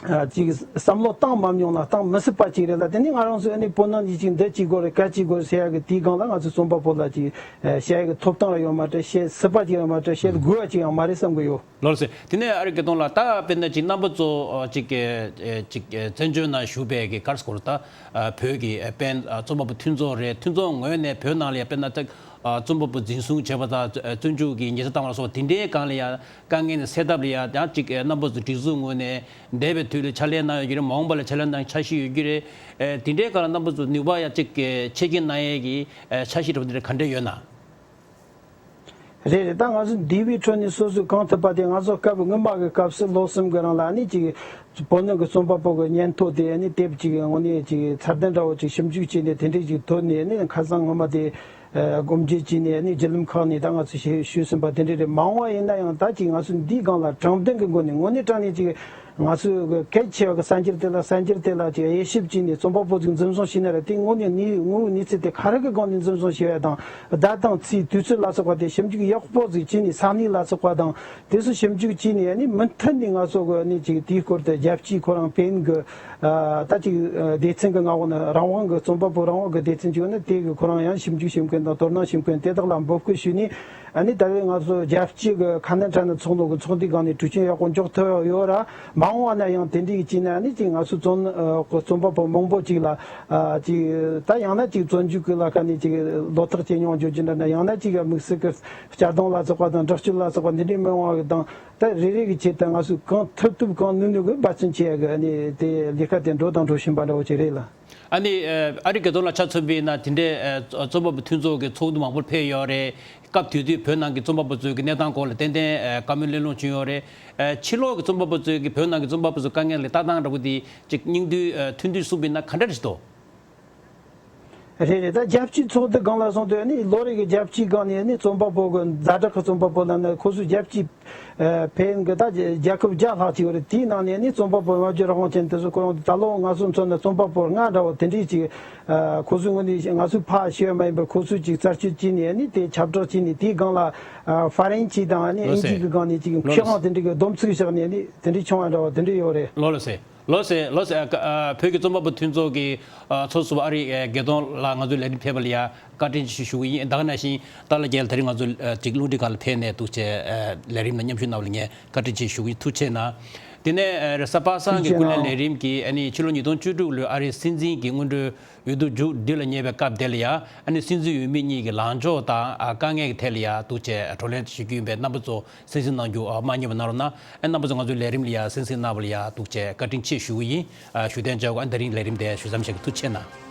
ཨ་ཅིག་བསམ་བློ་བཏང་མ་མྱོང་ན་བཏང་མི་སྲིད་པ་ཅིག་རེད་ལ། དེ་ནི་ང་རང་ཚོས་ཨ་ནི་བོད་ནང་གི་ཅིག་འདི་ཅིག་དགོས་རེད། ག་ཅིག་དགོས་རེད་ཟེར་ཡ་གི་དེའི་སྒང་ལ་ང་ཚོས་རྩོམ་པ་པོ་ལ་ཅིག་ཨ་བཤད་ཡ་གི་ཐོབ་ཐང་ཡང་ཡོད་མ་རེད། བཤད་སྲིད་པ་ཅིག་ཡང་མ་རེད། བཤད་དགོས་པ་ཅིག་ཡང་མ་རེད་བསམ་གི་ཡོད། ལགས་སོ། དེ་ནས་ཨ་རི་དགེ་མཐོང་ལགས། ད་དཔེར་ན་ཅིག་རྣམ་པ་ཚོ་ཨ་ཅིག་ཨ་ཅིག་ཨ་བཙན་བྱོལ་ནང་བཞུགས་པའི་གི་ག་རེ་ཟེར་དགོས་རེད། ད་ཨ་བོད་ཀྱི་ཨ་དཔེར་ན་ཨ་རྩོམ་པ་པོ་མཐུན་ཚོགས་རེད། མཐུན་ཚོགས་ངོས་ནས་བོད་ནང་ལ་ཡ་དཔེར་ན་ད་ཨ་རྩོམ་པ་པོ་འཛིན་བཟུང་བྱས་པ་དང་། ཨ་བཙོན་འཇུག་གི་ཉེས་ཆད་བཏང་བ་ལ་སོགས་དེ་འདྲའི་སྒང་ལ་ཡ་དཀའ་ངལ་ནི་སེལ་ཐབས་ལ་ཡ་ཡང་ཅིག་ཨ་རྣམ་པ་ཚོ་སྒྲིག་འཛུགས་ངོས་ནས་འདས་པའི་དུས་ལ་ཕྱག་ལས་གནང་ཡོད་ཀྱི་རེད། མ་འོངས་པ་ལ་ཕྱག་ལས་གནང་འཆར་གཞི་ཡོད་ཀྱི་རེད། ཨ་དེ་འདྲའི་སྒང་ལ་རྣམ་པ་ཚོ་ནུས་པ་ཡ་ཅིག་ཨ་ཆེད་ཀྱི་གནང་ཡས་ཀྱི་ཨ་འཆར་གཞི་འདྲ་པོ་དེ་འདྲ་ག་འདྲ་ཡོད་ན། རེད་རེད། ད་ང་ཚོ་འདས་པའི་ཁྲོད་ནས་སོ་སོས་གང་ཐུབ་པ་དེ། ང་ཚོ་སྐབས་སྔོན་མ་གི་སྐབས་སུ་ལོ་གསུམ་གི་རིང་ལ་ཨ་ནི་ཅིག་བོད་ནང་གི་རྩོམ་པ་པོ་གི་སྙན་ཐོ་དེ་ཨ་ནི་དེབ་ཅིག་དངོས་གནས་ཅིག་ཚད་ལྡན་འདྲ་བོ་ཅིག་ཞིབ་འཇུག་བྱས་ནས་དེ་འདྲས་ཅིག་ཐོན་ནས། ཨ་ནི་ཁ་སང་སྔོན་མ་དེ་ཨ་སྒོ་འབྱེད་བྱས་ནས་ཨ་ནི་བརྒྱུད་ལམ་ཁག་ནས་ད་ང་ཚོས་ཞུ་ཞུས་ཟིན་པ་དེ་འདྲས་རེད། མ་འོངས་པ་ཡིན་ན་ཡང་ད་ཅིག་ང་ཚོ་འདིའི་སྒང་ལ་དྲང་བདེན་གི་སྒོ་ནས་དངོས་གནས་དྲང་གནས་ཅིག་ང་ཚོའི་གལ་ཆེ་བ་གི་གསར་འགྱུར་དེ་ལ་གསར་འགྱུར་དེ་ལ་ཅིག་དབྱེ་ཞིབ་བྱས་ནས་རྩོམ་པ་པོ་ཅིག་འཛིན་བཟུང་བྱས་ན་ར། དེ་དངོས་གནས་ནི་དངོས་ཡོད་གནས་ཚུལ་དེ་ག་རེ་གི་སྒང་ནས་འཛིན་བཟུང་བྱས་པ་དང་། བརྡ་དང་ཚིག་དུས་ཚོད་ལ་སོགས་པ་དེ་ཞིབ་འཇུག་ཡག་པོ་ཟིག་བྱས་ནས། ས་གནས་ལ་སོགས་པ་དང་དེ་ཚོ་ཞིབ་འཇུག་བྱས་ནས། ཨ་ནི་མུ་མཐུད་ནས་ང་ཚོ་གི་ཨ་ནི་ཅིག་དེའི་སྐོར་དུ་རྒྱལ་སྤྱིའི་ཁོ་རང་ཕན་གི་ཨ་ད་ཅིག་ཨ་སྡེ་ཚན་གི་མངའ་འོག་ན་རང་དབང་གི་རྩོམ་པ་པོ་རང་དབང་གི་སྡེ་ཚན་ཅིག་ཡོད་ན། དེ་གི་ཁོ་རང་ཡང་ཞིབ་འཇུག་བྱེད་མཁན་དང་དོ་སྣང་བྱེད་མཁན་དེ་དག་ལ་འབོད་སྐུལ་ཞུས་ནས། ཨ་ནི་ད་རེས་ང་ཚོ་རྒྱལ་སྤྱི་གི་ཁ་ནན་ཁྲ་ནན་ཚོགས་འདུ་གི་ཚོགས་འདུའི་སྒང་ནས་གྲོས་ཆོད་ཡག་པོ་འཇོག་ཐུབ་ཡོད་ར། མ་འོངས་པ་ན་ཡང་དེ་འདྲའི་གི་བྱས་ན་ཨ་ནི་ཅིག་ང་ཚོ་རྩོམ་ཨ་རྩོམ་པ་པོ་མང་པོ་ཅིག་ལ་ཨ་ཅིག་ད་ཡང་ན་ཅིག་བཙོན་འཇུག་གི་ལ་ཁ་ནས་ཅིག་ལོ་ཐག་ཇེ་ཉུང་འགྱོ་རྒྱུ་འདྲ་ན། ཡང་ན་ཅིག་དམིགས་བསལ་གི་གཅར་རྡུང་ལ་སོགས་པ་དང་དྲག་སྤྱོད་ལ་སོགས་པ་འདི་འདྲའི་མི་ཡོང་བ་གི་དང་། ད་རེ་རེ་གི་ཆེད་དུ་ང་ཚོས་གང་ཐུབ་ཐུབ་གང་ནུས་ནུས་གི་འབད་བརྩོན་བྱེད་ཡ་གི་ཨ་ནི་དེ་ལས་ཀ་དེ་འགྲོ་དང་འགྲོ་བཞིན་པ་འདྲ་བོ་ཅིག་རེད་ལ། ཨ་ནི་ཨ་རི་དགེ་མཐོང་ལགས་ཆ་མཚོན་པ་ཡིན་ན་དེ་འདྲའི་ཨ་རྩོམ་པ་པོ་མཐུན་ཚོགས་ཀྱི་ཚོགས་འདུ་མང་པོར་ཕེབས་ཡོད་རེད། སྐབས་དེ་དུས་བོད་ནང་གི་རྩོམ་པ་པོ་ཚོའི་གི་གནས་སྟངས་སྐོར་ལ་ཏན་ཏན་ཨ་བཀའ་མོལ་གླེང་སློང་བྱུང་ཡོད་རེད། ཨ་ཕྱི་ལོགས་ཀྱི་རྩོམ་པ་པོ་ཚོའི་གི་བོད་ནང་གི་རྩོམ་པ་པོ་ཚོའི་དཀའ་ངལ་ལ་ལྟ་སྟངས་འདྲ་པོ་དེ་ཅིག་སྙིང་བསྡུས་ཨ་ཐུང་ཐུང་གསུངས་པ་ཡིན་ན་ག་འདྲ་རེད་འདུག་རེད་རེད། ད་རྒྱལ་སྤྱིའི་ཚོགས་འདུ་སྒང་ལ་སོང་དུས་ཨ་ནི་ལོ་རེ་གི་རྒྱལ་སྤྱིའི་སྒང་ནས་ཨ་ནི་རྩོམ་པ་པོ་གི་ཛ་དྲག་གི་རྩོམ་པ་པོ་ལབ་ན་ཁོ་ཚོའི་རྒྱལ་སྤྱིའི་ཨ་ཕན་གི་ད་རྒྱལ་ཁབ་བརྒྱ་ལྷག་ཅིག་ཡོད་རེད། དེའི་ནང་ནས་ཨ་ནི་རྩོམ་པ་པོ་ལྔ་བཅུ་རང་དབང་ཅན་དེ་ཚོ་ཁོ་རང་ད་ལོ་ང་ཚོ་མཚོན་ན་རྩོམ་པ་པོ་ལྔ་འདྲ་བོ་དེ་འདྲས་ཅིག་ཨ་ཁོ་ཚོའི་ངོས་ནས་ང་ཚོའི་ཕར་ཞུ་ཡ་མ་ཡིན་པར་ཁོ་ཚོས་ཅིག་རྩད་གཅོད་བྱས་ནས་ཨ་ནི་དེ་ཁྱབ་བསྒྲགས་བྱས་ནས། དེའི་སྒང་ལ་ཨ་ཧྥ་རན་སི་དང་ཨ་ནི་ལགས་ཨིན་ཇི་གི་སྒང་ནས་ཅིག་མཁས་དབང་དེ་འདྲས་གི་སྡོམ་ཚིག་བཞག་ནས་ཨ་ནི་དེ་འདྲས་བྱུང་བ་འདྲ་བོ་དེ་འདྲས་ཡོད་རེད། ལགས་སོ། ལགས་སོ། ལགས་སོ། ཨ་ཨ་བོད་ཀྱི་རྩོམ་པ་པོ་མཐུན་ཚོགས་ཀྱི་ཨ་ཚོགས་ཟུར་པ་ཨ་རི་ཨ་དགེ་མཐོང་ལགས་ང་ཚོའི་ལས་རིམ་ཕེབས་པ་ལ་ཡ་བཀའ་དྲིན་ཆེ་ཞུ་གི་ཡིན། ད་ག་ནང་བཞིན་ཏཱ་ལ་རྒྱལ་དེ་རིང་ང་ཚོ་ཨ་ཅིག་རླུང་འཕྲིན་ཁང་ལ་ཕེབས་ནས་འདུག་བྱས་ཨ་ལས་རིམ་ནང་མཉམ་ཞུགས་གནང་བ་ལ་ངས་བཀའ་དྲིན་ཆེ་ཞུ་གི་ཡིན། ཐུགས་རྗེ་གནང་། དེ་ནས་ཨ་རེས་གཟའ་པ་སངས་ཀྱི་ཀུན་གླེང་ལས་རིམ་གྱིས་ཨ་ནི་ཕྱི་ལོ་ཉིས་སྟོང་བཅུ་དྲུག་ལོའི་ཨ་རིའི་སྲིད་འཛིན་གྱི་སྔོན་འགྲོའི་འོས་བསྡུ་མཇུག་བསྒྲིལ་ལ་ཉེ་བའི་སྐབས་དེ་ལ་ཡ། ཨ་ནི་སྲིད་འཛིན་འོས་མི་གཉིས་ཀྱི་ལངས་ཕྱོགས་དང་ཨ་དཀའ་ངལ་གྱི་ཐད་ལ་ཡ་འདུག་བྱས་བགྲོ་གླེང་ཞུ་རྒྱུ་ཡིན་པས། རྣམ་པ་ཚོ་གསན་གཟིགས་གནང་རྒྱུ་ཨ་མ་བསྙེལ་བ་གནང་རོགས་གནང་། ཨ་རྣམ་པ་ཚོ་ང་ཚོའི་ལས་རིམ་ལ་ཡ་གསན་གཟིགས་གནང་བ་ལ་ཡ་འདུག་བྱས་བཀའ་དྲིན་ཆེ་ཞུ་གི་ཡིན། ཨ་ཞུ་དན་འཇགས། ཨ་ད་རིང་ལས་རིམ་དེ་ཞུ་མཚམས་བཞག་གི། ཐུགས་རྗེ་གནང་།